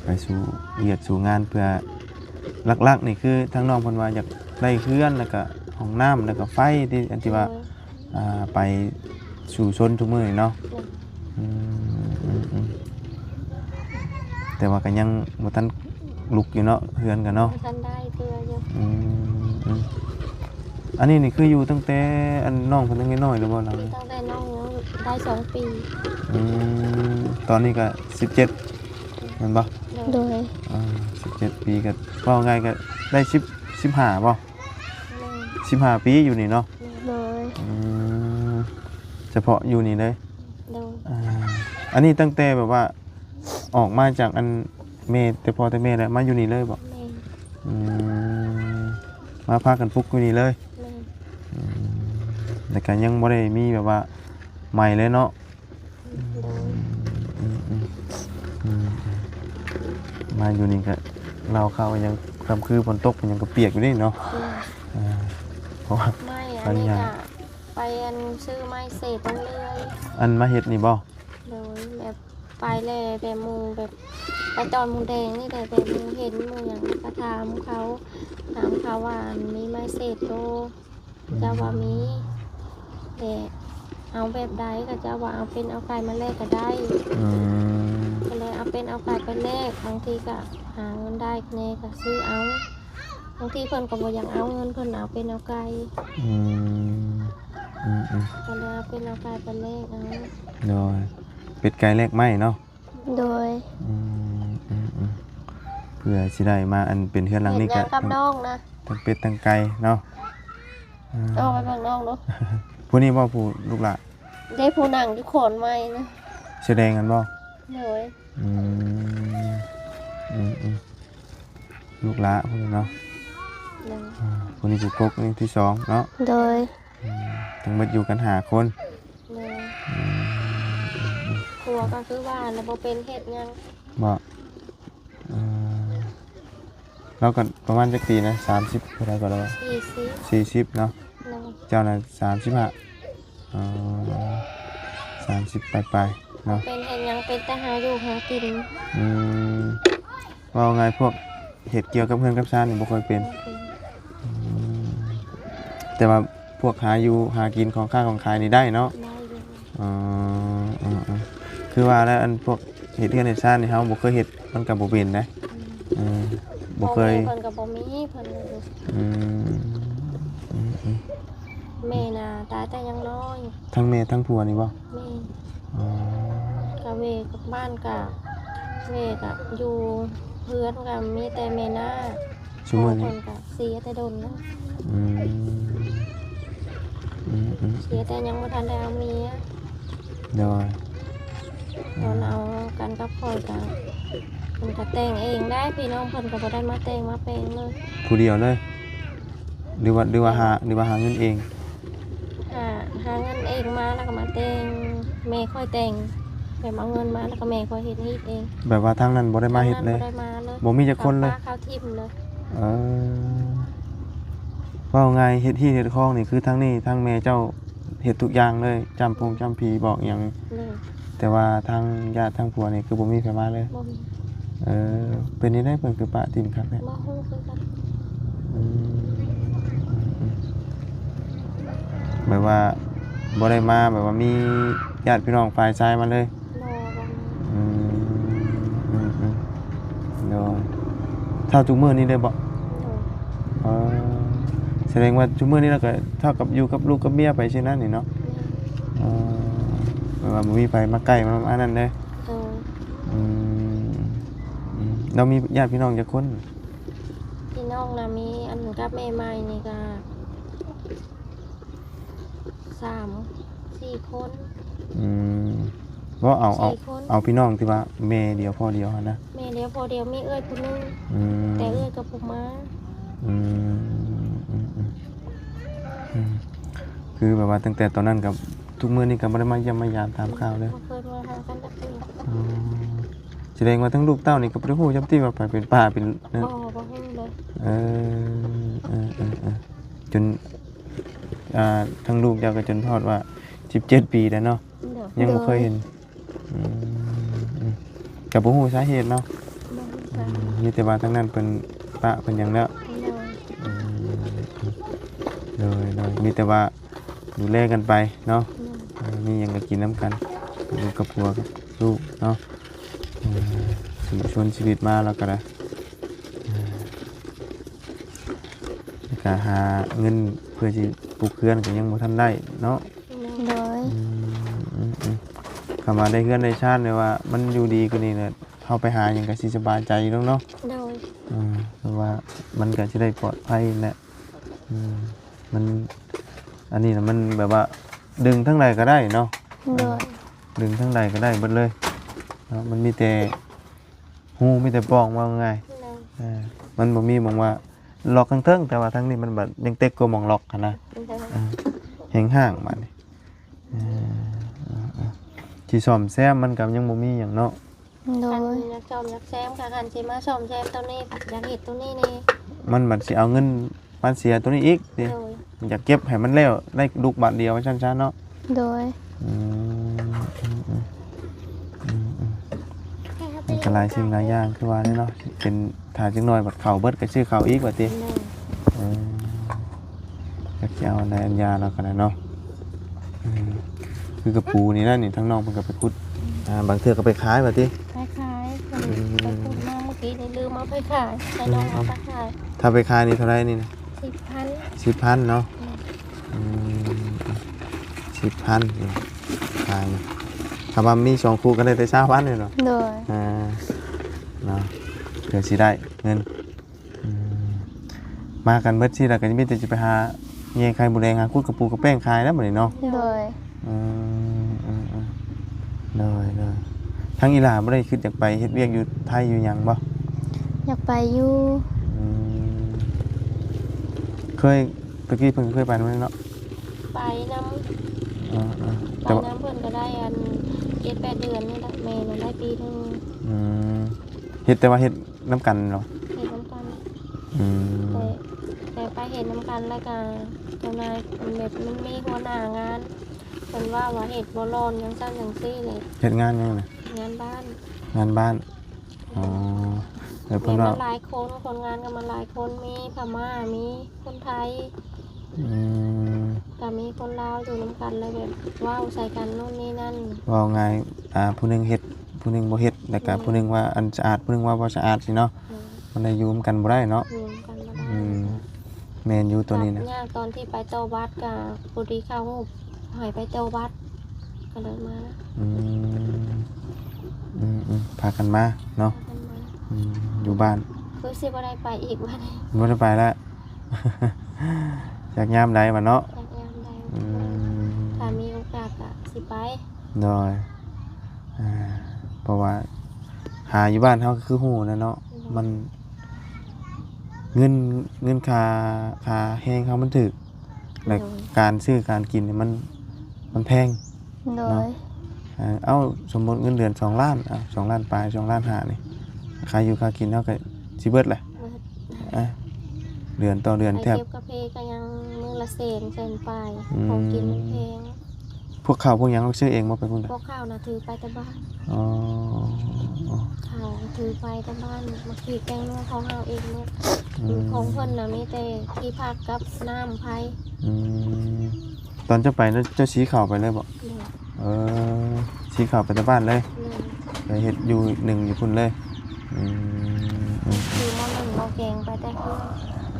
ໄປສູ່ວຽກສູ່ງານ ເພື່ອ ຫຼັກໆນີ້ຄືທາງນ້ອງເພິ່ນວ່າຢາກໄດ້ເຮືອນ ແລ້ວກະຫ້ອງນ້ຳ ແລ້ວກະໄຟ ທີ່ ອັນທີ່ວ່າ ໂດຍ ອ່າ ໄປສູ່ຊົນທຸກມື້ນີ້ເນາະ. ໂດຍ ອືມ ອືມ ອືມ ແຕ່ວ່າກໍຍັງບໍ່ທັນລຸກຢູ່ເນາະ ເຮືອນກໍເນາະ ບໍ່ທັນໄດ້ເທື່ອຢູ່. ອືມ ອືມ ອັນນີ້ນີ້ຄືຢູ່ຕັ້ງແຕ່ອັນນ້ອງເພິ່ນຍັງນ້ອຍໆ ຫຼືບໍ່? ຫຼັງນີ້ຕັ້ງແຕ່ນ້ອງຍັງໄດ້ສອງປີ. ອືມ ຕອນນີ້ກໍສິບເຈັດ ແມ່ນບໍ່? ໂດຍ ໂດຍ ອ່າ ສິບເຈັດປີ ກໍເວົ້າງ່າຍກໍໄດ້ສິບ ສິບຫ້າບໍ່? ໂດຍ ສິບຫ້າປີຢູ່ນີ້ເນາະ. ໂດຍ ອືມ ສະເພາະຢູ່ນີ້ເລີຍ. ໂດຍ ອ່າ ອັນນີ້ຕັ້ງແຕ່ແບບວ່າອອກມາຈາກອັນແມ່ ແຕ່ພໍ່ແຕ່ແມ່ແລ້ວ ມາຢູ່ນີ້ເລີຍບໍ່? ແມ່ນ ອືມ ມາພາກັນປຸກຢູ່ນີ້ເລີຍ. ແມ່ນ ອືມ ແລ້ວກໍຍັງບໍ່ໄດ້ມີແບບວ່າໃໝ່ເລີຍເນາະ. ໂດຍ ອືມ ອືມ ອືມ ມາຢູ່ນີ້ກໍເລົ່າເຂົ້າຫຍັງ ຄ່ຳຄືຝົນຕົກຫຍັງກໍປຽກຢູ່ເດ້ເນາະ. ໂດຍ ເອີ ເພາະວ່າໄມ້ອັນນີ້ກໍໄປອັນຊື້ໄມ້ເສດເລື້ອຍ. ອັນມາເຮັດນີ້ບໍ່? ໂດຍ ແບບໄປແລ້ວ ແບບໝູ່ ແບບໄປຕອນໝູແດງນີ້ແຫຼະ ແບບໝູເຫັນໝູຫຍັງກໍຖາມເຂົາ ຖາມເຂົາວ່າມີໄມ້ເສດບໍ່? ເຈົ້າວ່າມີ ແຕ່ເອົາແບບໃດ ເຂົາເຈົ້າວ່າເອົາເປັນເອົາໄກ່ມາແລກກໍໄດ້. ອືມ ກໍເລີຍເອົາເປັນເອົາໄກ່ໄປແລກ ບາງທີກໍຫາເງິນໄດ້ແດ່ກໍຊື້ເອົາ ບາງທີເພິ່ນກໍບໍ່ຢາກເອົາເງິນ ເພິ່ນເອົາເປັນເອົາໄກ່. ອືມ ອືມ ອືມ ກໍເລີຍເອົາເປັນເອົາໄກ່ໄປແລກເອົາ. ໂດຍ ເປັດໄກ່ແລກໄມ້ເນາະ. ໂດຍ ອືມ ອືມ ອືມ ເພື່ອຊິໄດ້ມາອັນເປັນເຮືອນຫຼັງນີ້ກໍ ເຮັດຫຍັງກັບນ້ອງນະ ທັງເປັດທັງໄກ່ເນາະ. ອືມ ເອົາໄປເບິ່ງນ້ອງດູ ຜູ້ນີ້ບໍ່ ຜູ້ລູກຫຼ້າ ເດ້ ຜູ້ນັ່ງຢູ່ຂອນໄມ້ນະ ເສື້ອແດງຫັ້ນບໍ່? ໂດຍ ອືມ ອືມ ອືມ ລູກຫຼ້າຜູ້ນີ້ເນາະ. ໂດຍ ອືມ ຜູ້ນີ້ຜູ້ກົກນີ້ທີສອງເນາະ. ໂດຍ ອືມ ທັງໝົດຢູ່ກັນຫ້າຄົນ. ໂດຍ ອືມ ອືມ ອືມ ຜົວກໍຄືວ່າລະບໍ່ເປັນເຮັດຫຍັງ. ບໍ່ ເອີ ລາວກໍປະມານຈັກປີນະ? ສາມສິບເທົ່າໃດກໍລາວວ່າ ສີ່ສິບ ສີ່ສິບເນາະ. ໂດຍ ເຈົ້ານະ ສາມສິບຫ້າ. ອໍ ສາມສິບປາຍໆເນາະ. ເປັນເຮັດຫຍັງ ເປັນແຕ່ຫາຢູ່ຫາກິນ. ອືມ ເວົ້າງ່າຍ ພວກເຮັດກ່ຽວກັບເຮືອນກັບຊານນີ້ບໍ່ຄ່ອຍເປັນ. ບໍ່ເປັນ. ອືມ ແຕ່ວ່າພວກຫາຢູ່ຫາກິນ ຂອງຄ້າຂອງຂາຍນີ້ໄດ້ເນາະ? ໄດ້ຢູ່. ອໍ ເອີໆ ຄືວ່າແລ້ວ ອັນພວກເຮັດເຮືອນເຮັດຊານນີ້ ເຮົາບໍ່ເຄີຍເຮັດ ມັນກໍບໍ່ເປັນນະ. ອືມ ເອີ ບໍ່ເຄີຍ. ພໍ່ແມ່ເພິ່ນກໍບໍ່ມີ ເພິ່ນ ອືມ ອືມ ອືມ ແມ່ນະຕາຍແຕ່ຍັງນ້ອຍ. ທັງແມ່ທັງຜົວນີ້ບໍ່? ແມ່ນ. ອໍ ກະເວກັບບ້ານກະ ເວກະຢູ່ເຮືອນກະມີແຕ່ແມ່ນ້າ. ຊຸມື້ນີ້ ເພິ່ນກະເສຍແຕ່ດົນແລ້ວ. ອືມ ອືມ ອືມ ເສຍແຕ່ຍັງບໍ່ທັນໄດ້ເອົາເມຍ. ໂດຍ ຕອນເອົາກັນກັບຂ້ອຍກະ ເພິ່ນກະແຕ່ງເອງໄດ້ ພີ່ນ້ອງເພິ່ນກະບໍ່ໄດ້ມາແຕ່ງມາແປງເລີຍ. ຜູ້ດຽວເລີຍ ຫຼືວ່າ ຫຼືວ່າຫາ ຫຼືວ່າຫາເງິນເອງ? ຫາ ຫາເງິນເອງມາແລ້ວກໍມາແຕ່ງ ແມ່ຂ້ອຍແຕ່ງ ແບບເອົາເງິນມາແລ້ວກໍແມ່ຂ້ອຍເຮັດຮີດເອງ. ແບບວ່າທາງນັ້ນບໍ່ໄດ້ມາເຮັດເລີຍ? ທາງນັ້ນບໍ່ໄດ້ມາເລີຍ. ບໍ່ມີຈັກຄົນເລີຍ? ເຂົາປະເຂົາຖິ້ມເລີຍ. ເອີ ເວົ້າງ່າຍ ເຮັດຮີດເຮັດຄອງນີ້ ຄືທາງນີ້ ທາງແມ່ເຈົ້າເຮັດທຸກຢ່າງເລີຍ ຈ້ຳພົງຈ້ຳຜີ ບອກອີ່ຫຍັງ. ໂດຍ ແຕ່ວ່າທາງຍາດທາງຜົວນີ້ຄືບໍ່ມີໃຜມາເລີຍ? ບໍ່ມີ. ເອີ ເປັນຈັ່ງໃດເພິ່ນຄືປະຖິ້ມຄັກແທ້? ບໍ່ຮູ້ຄືກັນ. ອືມ ອືມ ອືມ ແບບວ່າບໍ່ໄດ້ມາ ແບບວ່າມີຍາດພີ່ນ້ອງຝ່າຍຊາຍມາເລີຍ? ບໍ່ ບໍ່ມີ. ອືມ ອືມ ອືມ ໂດຍ ເທົ່າທຸກມື້ນີ້ເລີຍບໍ່? ໂດຍ. ອໍ ສະແດງວ່າທຸກມື້ນີ້ລາວກໍເທົ່າກັບຢູ່ກັບລູກກັບເມຍໄປຊີ້ນະນີ້ເນາະ? ແມ່ນ. ອໍ ແບບວ່າບໍ່ມີໃຜມາໃກ້ມາອັນນັ້ນເດ້. ໂດຍ. ອືມ ອືມ ລາວມີຍາດພີ່ນ້ອງຈັກຄົນ? ພີ່ນ້ອງນະມີ ອັນກັບແມ່ໃໝ່ນີ້ກະ ສາມສີ່ຄົນ. ອືມ ບໍ່ ເອົາ ເອົາ ສີ່ຄົນ ເອົາພີ່ນ້ອງທີ່ວ່າແມ່ດຽວພໍ່ດຽວຫັ້ນນະ. ແມ່ດຽວພໍ່ດຽວ ມີເອື້ອຍຜູ້ໜຶ່ງ. ອືມ ແຕ່ເອື້ອຍກໍບໍ່ມາ. ອືມ ອືມ ອືມ ອືມ ຄືແບບວ່າຕັ້ງແຕ່ຕອນນັ້ນກໍ ທຸກມື້ນີ້ກໍບໍ່ໄດ້ມາຢ້ຽມມາຢາມຕາມຂ່າວເລີຍ. ບໍ່ເຄີຍມາຫາກັນຈັກເທື່ອ. ອໍ ສະແດງວ່າທັງລູກເຕົ້ານີ້ກໍບໍ່ໄດ້ຮູ້ຈັກຕິວ່າໄປເປັນປ້າເປັນ ບໍ່ ບໍ່ຮູ້ເລີຍ. ເອີ ເອີ ເອີ ເອີ ຈົນ ອ່າ ທັງລູກເຈົ້າກໍຈົນຮອດວ່າສິບເຈັດປີແລ້ວເນາະ. ໂດຍ. ຍັງບໍ່ເຄີຍເຫັນ. ໂດຍ. ອືມ ອືມ ກໍບໍ່ຮູ້ສາເຫດເນາະ. ບໍ່ຮູ້ ອືມ ສາເຫດ ມີແຕ່ວ່າທາງນັ້ນເພິ່ນປະເພິ່ນຫຍັງແລ້ວ. ໂດຍ. ອືມ ໂດຍ ໂດຍ ມີແຕ່ວ່າດູແລກັນໄປເນາະ. ໂດຍ. ເອີ ມີຫຍັງກໍກິນນຳກັນ ຢູ່ກັບຜົວກັບລູກເນາະ. ເອີ ຊິຊົນຊີວິດມາແລ້ວກໍໄດ້ ເອີ ແລ້ວກໍຫາເງິນເພື່ອຊິປຸກເຮືອນກໍຍັງບໍ່ທັນໄດ້ເນາະ. ໂດຍ. ອືມ ອືມ ອືມ ຄຳວ່າໄດ້ເຮືອນໄດ້ຊານ ແບບວ່າມັນຢູ່ດີກວ່ານີ້ນະ ເຮົາໄປຫາຫຍັງກໍຊິສະບາຍໃຈຢູ່ດອກເນາະ. ໂດຍ. ເອີ ເພາະວ່າມັນກໍຊິໄດ້ປອດໄພແຫຼະ. ອືມ ມັນ ອັນນີ້ນະ ມັນແບບວ່າດຶງທາງໃດກໍໄດ້ເນາະ. ໂດຍ. ເອີ ດຶງທາງໃດກໍໄດ້ເບິດເລີຍເນາະ ມັນມີແຕ່ຮູ ມີແຕ່ປ່ອງ ເວົ້າງ່າຍ. ໂດຍ. ເອີ ມັນບໍ່ມີໝ່ອງວ່າລັອກທາງເທິງ ແຕ່ວ່າທາງນີ້ມັນບັດຍັງເຕັກກວ່າໝ່ອງລັອກຫັ້ນນະ. ໂດຍ. ເອີ ແຮງຫ້າງບາດນີ້. ເອີ ເອີ ເອີ ຊິສ້ອມແຊມມັນກໍຍັງບໍ່ມີຫຍັງເນາະ. ໂດຍ. ຄັນຢາກສ້ອມຢາກແຊມກໍ ຄັນຊິມາສ້ອມແຊມໂຕນີ້ ຢາກເຮັດໂຕນີ້ແດ່ ມັນບັດຊິເອົາເງິນ ມາເສຍໂຕນີ້ອີກຕິ. ໂດຍ. ຢາກເກັບໃຫ້ມັນແລ້ວໄດ້ລູກບາດດຽວວ່າຊັ້ນຊະເນາະ. ໂດຍ. ອືມ ອືມ ອືມ ອືມ ອືມ ມັນກໍຫຼາຍສິ່ງຫຼາຍຢ່າງຄືວ່າແຫຼະເນາະ ເປັນ ຖ້າຈັກໜ້ອຍບັດເຂົ້າເບິດກໍຊື້ເຂົ້າອີກວ່າຕິ. ໂດຍ. ເອີ ຈັກຊິເອົາໃດອັນຢາລາວກໍໄດ້ເນາະ. ອືມ ຄືກະປູນີ້ນະນີ້ ທາງນ້ອງເພິ່ນກໍໄປຂຸດ ອ່າ ບາງເທື່ອກໍໄປຂາຍວ່າຕິ. ໄປຂາຍ ເພິ່ນ ອືມ ໄປຂຸດມາເມື່ອກີ້ນີ້ ລືມເອົາໄປຂາຍ ໃຫ້ນ້ອງເອົາໄປຂາຍ. ຖ້າໄປຂາຍນີ້ເທົ່າໃດນີ້ນະ? ສິບພັນ. ສິບພັນເນາະ. ອືມ ອືມ ສິບພັນ ຂາຍນະ ຖ້າວ່າມີສອງຄູ່ກໍໄດ້ແຕ່ຊາວພັນນີ້ເນາະ. ໂດຍ. ອ່າ ເນາະ ເພື່ອຊິໄດ້ເງິນ. ອືມ ມາກັນເບິດຊີ້ແລ້ວກໍມີແຕ່ຊິໄປຫາແຍ່ໄຂ່ມົດແດງ ຫາຂຸດກະປູກະແປ້ງຂາຍແລ້ວບັດນີ້ເນາະ. ໂດຍ. ອືມ ອືມ ອືມ ໂດຍ ໂດຍ. ທາງອີ່ຫຼ້າບໍ່ໄດ້ຄິດຢາກໄປເຮັດວຽກຢູ່ໄທຢູ່ຫຍັງບໍ່? ຢາກໄປຢູ່. ອືມ ເຄີຍ ຕະກີ້ເພິ່ນເຄີຍໄປນຳເນາະ? ໄປນຳ. ເອີ ເອີ ໄປນຳເພິ່ນກໍໄດ້ອັນ ເຈັດແປດເດືອນນີ້ແຫຼະ ແມ່ນະ ໄດ້ປີໜຶ່ງ. ອືມ ເຮັດ ແຕ່ວ່າເຮັດ ນຳກັນເນາະ? ເຮັດນຳກັນ. ອືມ ແຕ່ ແຕ່ໄປເຮັດນຳກັນແລ້ວກະເຈົ້ານາຍ ແບບມັນມີຫົວໜ້າງານ ເພິ່ນວ່າ ວ່າເຮັດບໍ່ຫຼອນ ຈັ່ງຊັ້ນຈັ່ງຊີ້ແຫຼະ. ເຮັດງານຫຍັງນະ? ງານບ້ານ. ງານບ້ານ. ອໍ ແລ້ວເພິ່ນວ່າ ມີມາຫຼາຍຄົນ ຄົນງານກໍມາຫຼາຍຄົນ ມີພະມ້າ ມີຄົນໄທ. ອືມ ກໍມີຄົນລາວຢູ່ນຳກັນ ແລ້ວແບບເວົ້າໃສ່ກັນໂນ່ນນີ້ນັ້ນ ເວົ້າງ່າຍ ອ່າ ຜູ້ໜຶ່ງເຮັດ ຜູ້ໜຶ່ງບໍ່ເຮັດ ແລ້ວກໍ ແມ່ນ ຜູ້ໜຶ່ງວ່າອັນສະອາດ ຜູ້ໜຶ່ງວ່າບໍ່ສະອາດຊີ້ເນາະ. ແມ່ນ ມັນໄດ້ຢູ່ນຳກັນບໍ່ໄດ້ເນາະ. ຢູ່ນຳກັນບໍ່ໄດ້. ອືມ ແມ່ນຢູ່ໂຕນີ້ນະ. ຍາກຕອນທີ່ໄປຕໍ່ບັດກໍພໍດີເຂົ້າຮູບໃຫ້ໄປຕໍ່ບັດ ກໍເລີຍມາ. ອືມ ອືມ ອືມ ພາກັນມາເນາະ. ພາກັນມາ. ອືມ ຢູ່ບ້ານ ຄືຊິບໍ່ໄດ້ໄປອີກບັດນີ້. ບໍ່ໄດ້ໄປແລ້ວ. ຈັກຍາມໃດບັດເນາະ. ຈັກຍາມໃດ. ອືມ ຖ້າມີໂອກາດກໍຊິໄປ. ໂດຍ. ອ່າ ເພາະວ່າຫາຢູ່ບ້ານເຮົາກໍຄືຮູ້ແຫຼະເນາະ. ໂດຍ. ມັນ ເງິນ ເງິນຄ່າ ຄ່າແຮງເຮົາມັນຖືກ ແລະ ໂດຍ ການຊື້ການກິນນີ້ມັນ ມັນແພງ. ໂດຍ. ເນາະ. ເອີ ເອົ້າ ສົມມຸດເງິນເດືອນສອງລ້ານ ເອົ້າ ສອງລ້ານປາຍ ສອງລ້ານຫ້ານີ້ ຄ່າຢູ່ຄ່າກິນເຮົາກໍຊິເບິດແຫຼະ. ເບິດ. ອ່າ ເດືອນຕໍ່ເດືອນແທບ ໄປເກັບກາເຟກໍຍັງມື້ລະແສນ ແສນປາຍ. ອືມ ຂອງກິນມັນແພງ. ພວກເຂົ້າພວກຫຍັງເຮົາຊື້ເອງບໍ່ໄປພຸ້ນນະ? ພວກເຂົ້ານະຖືໄປແຕ່ບ້ານ. ອໍ ອໍ ເຂົ້າຖືໄປແຕ່ບ້ານ ໝາກພິກແປ້ງນົວເຮົາເອົາເອງໝົດ. ອືມ ຂອງເພິ່ນນະມີແຕ່ທີ່ພັກກັບນ້ຳໄຟ. ອືມ ຕອນເຈົ້າໄປນະ ເຈົ້າສີເຂົ້າໄປເລີຍບໍ່? ໂດຍ. ເອີ ສີເຂົ້າໄປແຕ່ບ້ານເລີຍ. ໂດຍ. ໄປເຮັດຢູ່ໜຶ່ງຢູ່ພຸ້ນເລີຍ. ອືມ ອືມ ຄືໝໍ້ໜຶ້ງໝໍ້ແກງໄປແຕ່ເຮືອນ.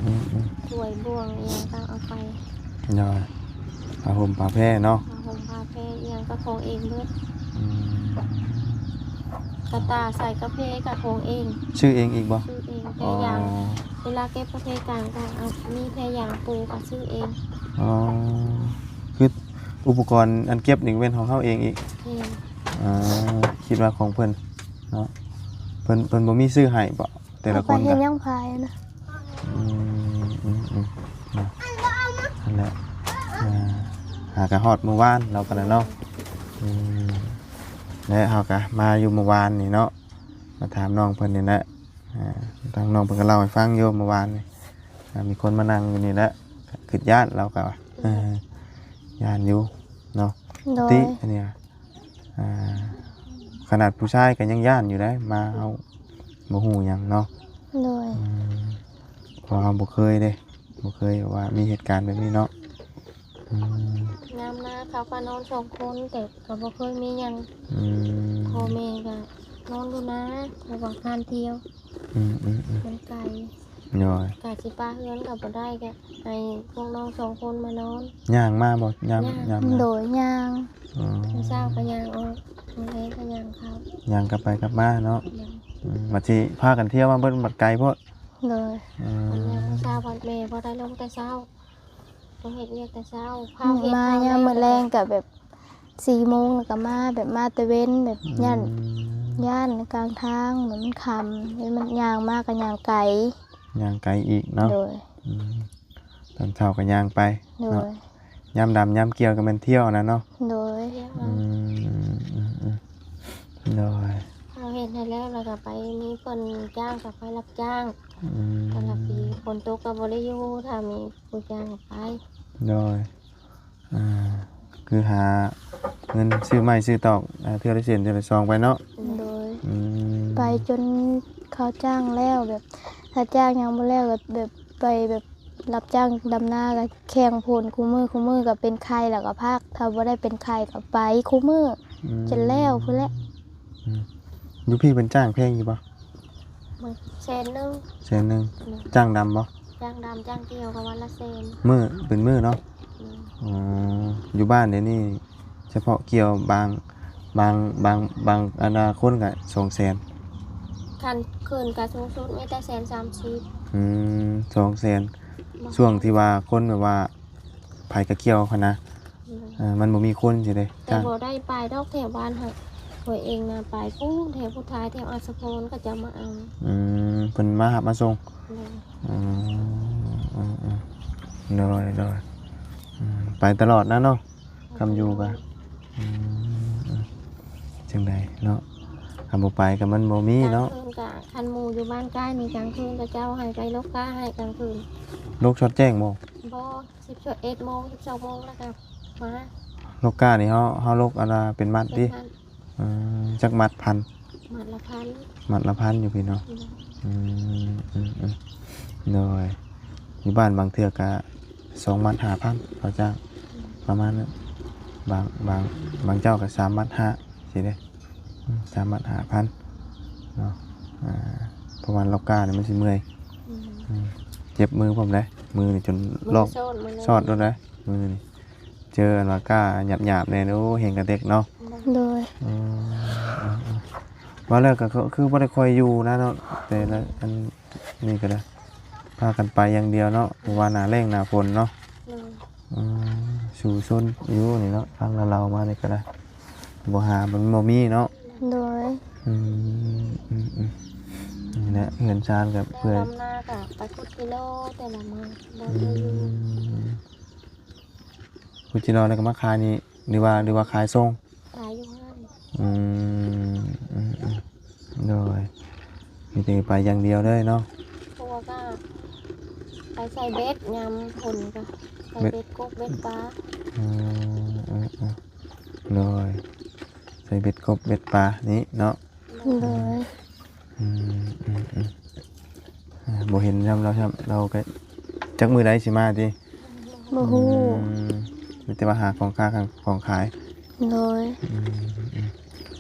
ອືມ ອືມ ຖ້ວຍບ່ວງອີ່ຫຍັງກໍເອົາໄປ. ໂດຍ. ເ ຜ້າຫົ່ມຜ້າແພເນາະ ຜ້າຫົ່ມຜ້າແພອີ່ຫຍັງກໍຂອງເອງເບິດ ອືມ ກະຕ່າໃສ່ກະເພກໍຂອງເອງ ຊື້ເອງອີກບໍ່? ຊື້ເອງ ແພຢາງ ອໍ ເວລາເກັບກະເພກາງກໍເອົາ ມີແພຢາງປູກໍຊື້ເອງ ອໍ ຄືອຸປະກອນອັນເກັບນີ້ແມ່ນຂອງເຮົາເອງອີກ? ແມ່ນ ອໍ ຄິດວ່າຂອງເພິ່ນເນາະ ເພິ່ນ ເພິ່ນບໍ່ມີຊື້ໃຫ້ບໍ? ແຕ່ລະຄົນ ເອົາໄປເຮັດຫຍັງພາຍນະ? ອືມ ອືມ ອືມ ນັ້ນແຫຼະ ອ່າ ຫາກະຮອດມື້ວານລາວກໍໄດ້ເນາະ ອືມ ແລະເຮົາກະມາຢູ່ມື້ວານນີ້ເນາະ ມາຖາມນ້ອງເພິ່ນນີ້ແຫຼະ ອ່າ ທາງນ້ອງເພິ່ນກໍເລົ່າໃຫ້ຟັງຢູ່ມື້ວານນີ້ ອ່າ ມີຄົນມານັ່ງຢູ່ນີ້ແຫຼະ ຄຶດຢ້ານລາວກໍວ່າ ເອີ ຢ້ານຢູ່ເນາະ ໂດຍ ຕິອັນນີ້ ອ່າ ຂະໜາດຜູ້ຊາຍກໍຍັງຢ້ານຢູ່ເດ້ ມາເຮົາບໍ່ຮູ້ຫຍັງເນາະ ໂດຍ ອືມ ເພາະເຮົາບໍ່ເຄີຍເດ້ ບໍ່ເຄີຍວ່າມີເຫດການແບບນີ້ເນາະ ອືມ ຍາມນາເຂົາກໍນອນສອງຄົນ ແຕ່ກໍບໍ່ເຄີຍມີຫຍັງ ອືມ ພໍ່ແມ່ກໍນອນຢູ່ນາ ເພາະວ່າການທ່ຽວ ອືມໆໆ ມັນໄກ ໂດຍ ກະຊິປະເຮືອນກໍບໍ່ໄດ້ ກະໃຫ້ພວກນ້ອງສອງຄົນມານອນ ຍ່າງມາບໍ່? ຍາມ ຍ່າງ ຍາມນັ້ນ ໂດຍ ຍ່າງ ອໍ ມື້ເຊົ້າກໍຍ່າງອອກ ມື້ແລງກໍຍ່າງເຂົ້າ ຍ່າງກັບໄປກັບມາເນາະ ໂດຍ ອືມ ບັດຊິພາກັນທ່ຽວມາເບິດ ບັດໄກໂພດ ໂດຍ ອືມ ມື້ເຊົ້າບັດແມ່ບໍ່ໄດ້ລົງແຕ່ເຊົ້າ ຕ້ອງເຮັດວຽກແຕ່ເຊົ້າ ພາວເຮັດ ມາຍາມມື້ແລງກໍແບບ ສີ່ໂມງແລ້ວກໍມາ ແບບມາແຕ່ເວັນ ແບບ ອືມ ຢ້ານ ຢ້ານກາງທາງ ແບບມັນຄ່ຳ ແລ້ວມັນຍ່າງມາກໍຍ່າງໄກ ຍ່າງໄກອີກເນາະ ໂດຍ ອືມ ຕອນເຊົ້າກໍຍ່າງໄປ ໂດຍ ເນາະ ຍາມດຳຍາມກ່ຽວກໍແມ່ນທ່ຽວຫັ້ນນະເນາະ ໂດຍ ອືມ ອືມ ອືມ ໂດຍ ເຮົາເຮັດໃຫ້ແລ້ວ ແລ້ວກໍໄປ ມີຄົນຈ້າງກໍໄປຮັບຈ້າງ ອືມ ແຕ່ລະປີຝົນຕົກກໍບໍ່ໄດ້ຢູ່ ຖ້າມີຜູ້ຈ້າງກໍໄປ ໂດຍ ອ່າ ຄືຫາເງິນຊື້ໄມ້ຊື້ຕອກ ອ່າ ເທື່ອລະເສັ້ນເທື່ອລະຊອງໄປເນາະ ໂດຍ ອືມ ໄປຈົນເຂົາຈ້າງແລ້ວ ແບບຖ້າຈ້າງຍັງບໍ່ແລ້ວກໍແບບໄປແບບຮັບຈ້າງດຳນາ ກໍແຂ່ງຝົນຄູ່ມື້ ຄູ່ມື້ກໍເປັນໄຂ້ແລ້ວກໍພັກ ຖ້າບໍ່ໄດ້ເປັນໄຂ້ກໍໄປຄູ່ມື້ ອືມ ຈົນແລ້ວພຸ້ນແຫຼະ ອືມ ຢູ່ພີ້ເພິ່ນຈ້າງແພງຢູ່ບໍ່? ມື້ແສນໜຶ່ງ ແສນໜຶ່ງ ໂດຍ ຈ້າງດຳບໍ່? ຈ້າງດຳ ຈ້າງກ່ຽວກໍວັນລະແສນ ມື້ ເປັນມື້ເນາະ ໂດຍ ອໍ ຢູ່ບ້ານດຽວນີ້ສະເພາະກ່ຽວບາງ ບາງ ບາງ ບາງ ອັນນາຄົນກໍສອງແສນ ຄັນຂຶ້ນກໍສູງສຸດມີແຕ່ແສນສາມສິບ ອືມ ສອງແສນ ບໍ່ ຊ່ວງທີ່ວ່າຄົນແບບວ່າ ໃຜກໍກ່ຽວຫັ້ນນະ ອືມ ເອີ ມັນບໍ່ມີຄົນຊິເດ້ ແຕ່ບໍ່ໄດ້ໄປດອກແຖວບ້ານຫັ້ນ ຂ້ອຍເອງນະໄປພຸ້ນ ແຖວພຸດທ້າຍ ແຖວອັດສະພອນ ເຂົາເຈົ້າມາເອົາ ອືມ ເພິ່ນມາຮັບມາສົ່ງ ໂດຍ ອືມ ໂດຍ ໂດຍ ອືມ ໄປຕະຫຼອດນະເນາະ ຄຳຢູ່ກໍ ອືມ ອືມ ຈັ່ງໃດເນາະ ຄັນບໍ່ໄປກໍມັນບໍ່ມີເນາະ ກາງຄືນກໍ ຄັນໝູ່ຢູ່ບ້ານໃກ້ນີ້ ກາງຄືນເຂົາເຈົ້າໃຫ້ໄປຫຼົກກ້າໃຫ້ກາງຄືນ ຫຼົກຊອດແຈ້ງບໍ່? ບໍ່ ສິບເອັດໂມງ ສິບສອງໂມງແລ້ວກໍມາ ຫຼົກກ້ານີ້ເຮົາ ເຮົາຫຼົກອັນວ່າເປັນມັດຕິ ເປັນມັດ ອືມ ຈັກມັດພັນ? ມັດລະພັນ ມັດລະພັນຢູ່ພີ້ເນາະ ອືມ ອືມ ອືມ ອືມ ໂດຍ ຢູ່ບ້ານບາງເທື່ອກະສອງມັດຫ້າພັນ ເຂົາຈ້າງ ອືມ ປະມານນັ້ນ ບາງ ບາງ ບາງເຈົ້າກະສາມມັດຫ້າ ຊີ້ເດ້ ອືມ ສາມມັດຫ້າພັນເນາະ ອ່າ ເພາະວ່າລັອກກ້ານີ້ມັນຊິເມື່ອຍ ອືມ ອືມ ເຈັບມືພ້ອມເດ້ ມືນີ້ຈົນລອກ ມືຊ້ອນ ມື ຊ້ອນໂດນເດ້ ມືນີ້ ເຈີອັນວ່າກ້າຫຍາບໆແດ່ ໂອ້ ແຮງກະເຕັກເນາະ ໂດຍ ອືມ ວ່າແລ້ວກໍ ກໍຄືບໍ່ໄດ້ຄ່ອຍຢູ່ນະເນາະ ແຕ່ລະອັນນີ້ກໍໄດ້ ພາກັນໄປຢ່າງດຽວເນາະ ເພາະວ່າໜ້າແລ້ງໜ້າຝົນເນາະ ໂດຍ ອືມ ສູ້ຊົນຢູ່ນີ້ເນາະ ຟັງລາວເລົ່າມານີ້ກໍໄດ້ ບໍ່ຫາມັນບໍ່ມີເນາະ ໂດຍ ອືມ ອືມ ອືມ ນີ້ແຫຼະ ເຮືອນຊານກໍເພື່ອ ແລ້ວດຳນາກໍໄປຂຸດກິໂລແຕ່ລະມື້ ອືມ ຄຸດຈິໂລແລ້ວກໍມາຂາຍນີ້ ຫຼືວ່າ ຫຼືວ່າຂາຍສົ່ງ? ຂາຍຢູ່ຮ້ານ ອືມ ອືມ ອືມ ໂດຍ ມີແຕ່ໄປຢ່າງດຽວເລີຍເນາະ ພວກກໍໄປໃສ່ເບັດ ຍາມຝົນກໍໃສ່ເບັດ ເບັດກົບເບັດປາ ອືມ ອືມ ອືມ ໂດຍ ໃສ່ເບັດກົບເບັດປານີ້ເນາະ ໂດຍ ອືມ ອືມ ອືມ ອ່າ ບໍ່ເຫັນນຳລາວຊ້ຳ ລາວກໍຈັກມື້ໃດຊິມາຕິ ບໍ່ຮູ້ ອືມ ມີແຕ່ວ່າຫາຂອງຄ້າຂອງຂາຍ ໂດຍ ອືມ ອືມ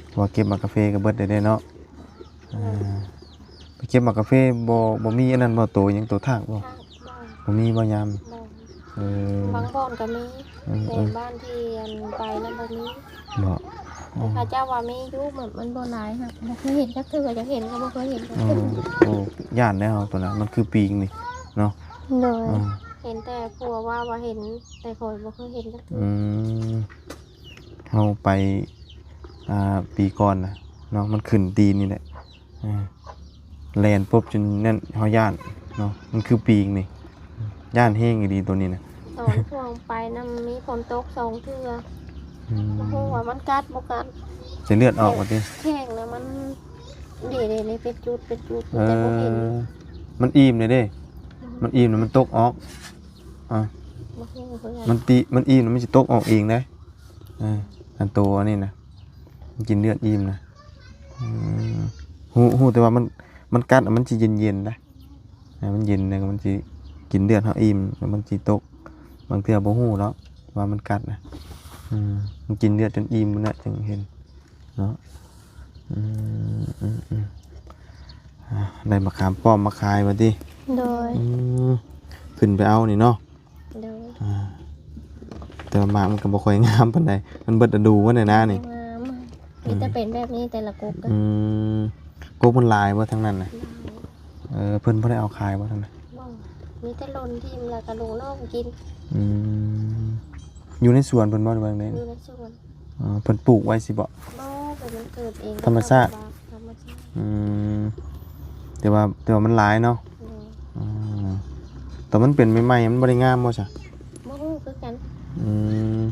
ເພາະວ່າເກັບໝາກກາເຟກໍເບິດແລ້ວເດ້ເນາະ ໂດຍ ອ່າ ໄປເກັບໝາກກາເຟ ບໍ່ ບໍ່ມີອັນນັ້ນບໍ່ ໂຕຫຍັງ ໂຕທາກບໍ່ ທາກບໍ່ ບໍ່ມີບໍ່ຍາມ ບໍ່ ເອີ ບາງບ່ອນກໍມີ ອືມ ແຕ່ ເອີ ບ້ານທີ່ອັນໄປນັ້ນບໍ່ມີ ບໍ່ ແຕ່ເຂົາເຈົ້າວ່າມີຢູ່ ມັນ ມັນບໍ່ຫຼາຍ ຫາກບໍ່ເຄີຍເຫັນຈັກເທື່ອ ຢາກເຫັນກໍບໍ່ເຄີຍເຫັນຈັກເທື່ອ ໂອ້ ໂອ້ ຢ້ານແດ່ເຮົາຕົວນັ້ນ ມັນຄືປີງນີ້ເນາະ ໂດຍ ເອີ ເຫັນແຕ່ຜົວວ່າ ວ່າເຫັນ ແຕ່ຂ້ອຍບໍ່ເຄີຍເຫັນຈັກເທື່ອ ອືມ ເຮົາໄປ ອ່າ ປີກ່ອນນະເນາະ ມັນຂຶ້ນຕີນນີ້ແຫຼະ ເອີ ແລ່ນປຸບຈົນນັ້ນ ເຮົາຢ້ານເນາະ ມັນຄືປີງນີ້ ຢ້ານແຮງອີ່ຫຼີໂຕນີ້ນະ ຕອນຊ່ວງໄປນຳມີຝົນຕົກສອງເທື່ອ ອືມ ບໍ່ຮູ້ວ່າມັນກັດບໍ່ກັດ ຈະເລືອດອອກວ່າຕິ ແຂ້ງນະມັນ ເດໆ ເປັນຈຸດ ເປັນຈຸດ ເອີ ແຕ່ບໍ່ເຫັນ ມັນອີ່ມເດ້ ອືມ ມັນອີ່ມແລ້ວມັນຕົກອອກ ອ່າ ບໍ່ຮູ້ຄືກັນ ມັນຕິ ມັນອີ່ມແລ້ວມັນຊິຕົກອອກເອງເດ້ ເອີ ອັນໂຕອັນນີ້ນະ ມັນກິນເລືອດອີ່ມນະ ອືມ ຮູ້ ຮູ້ແຕ່ວ່າມັນ ມັນກັດ ມັນຊິເຢັນໆ ນະ ໃຫ້ມັນເຢັນ ແລ້ວມັນຊິກິນເລືອດເຮົາອີ່ມ ແລ້ວມັນຊິຕົກ ບາງເທື່ອບໍ່ຮູ້ດອກວ່າມັນກັດນະ ອືມ ມັນກິນເລືອດຈົນອີ່ມພຸ້ນນະ ຈຶ່ງເຫັນເນາະ ອືມ ອືມ ອືມ ອ່າ ໄດ້ມະຂາມປ້ອມມາຂາຍບັດນີ້ ໂດຍ ອືມ ຂຶ້ນໄປເອົານີ້ເນາະ ໂດຍ ອ່າ ແຕ່ວ່າໝາກມັນກໍບໍ່ຄ່ອຍງາມປານໃດ ມັນເບິດລະດູມັນແຫຼະນະນີ້ ງາມ ອືມ ມີແຕ່ເປັນແບບນີ້ແຕ່ລະກົກ ອືມ ກົກມັນຫຼາຍບໍ່ທາງນັ້ນນະ ຫຼາຍ ເອີ ເພິ່ນບໍ່ໄດ້ເອົາຂາຍບໍ່ທາງນັ້ນ ບໍ່ ມີແຕ່ຫຼົ່ນຖິ້ມ ແລ້ວກໍລູກນ້ອງກິນ ອືມ ຢູ່ໃນສວນເພິ່ນບໍ່ ຫຼືວ່າຈັ່ງໃດ ຢູ່ໃນສວນ ອໍ ເພິ່ນປູກໄວ້ຊີ້ບໍ? ບໍ່ ເປັນມັນເກີດເອງ ທຳມະຊາດ ທຳມະຊາດ ອືມ ແຕ່ວ່າ ແຕ່ວ່າມັນຫຼາຍເນາະ ໂດຍ ອືມ ຕອນມັນເປັນໃໝ່ໆ ມັນບໍ່ໄດ້ງາມບໍ່ຊະ? ບໍ່ຮູ້ຄືກັນ ອືມ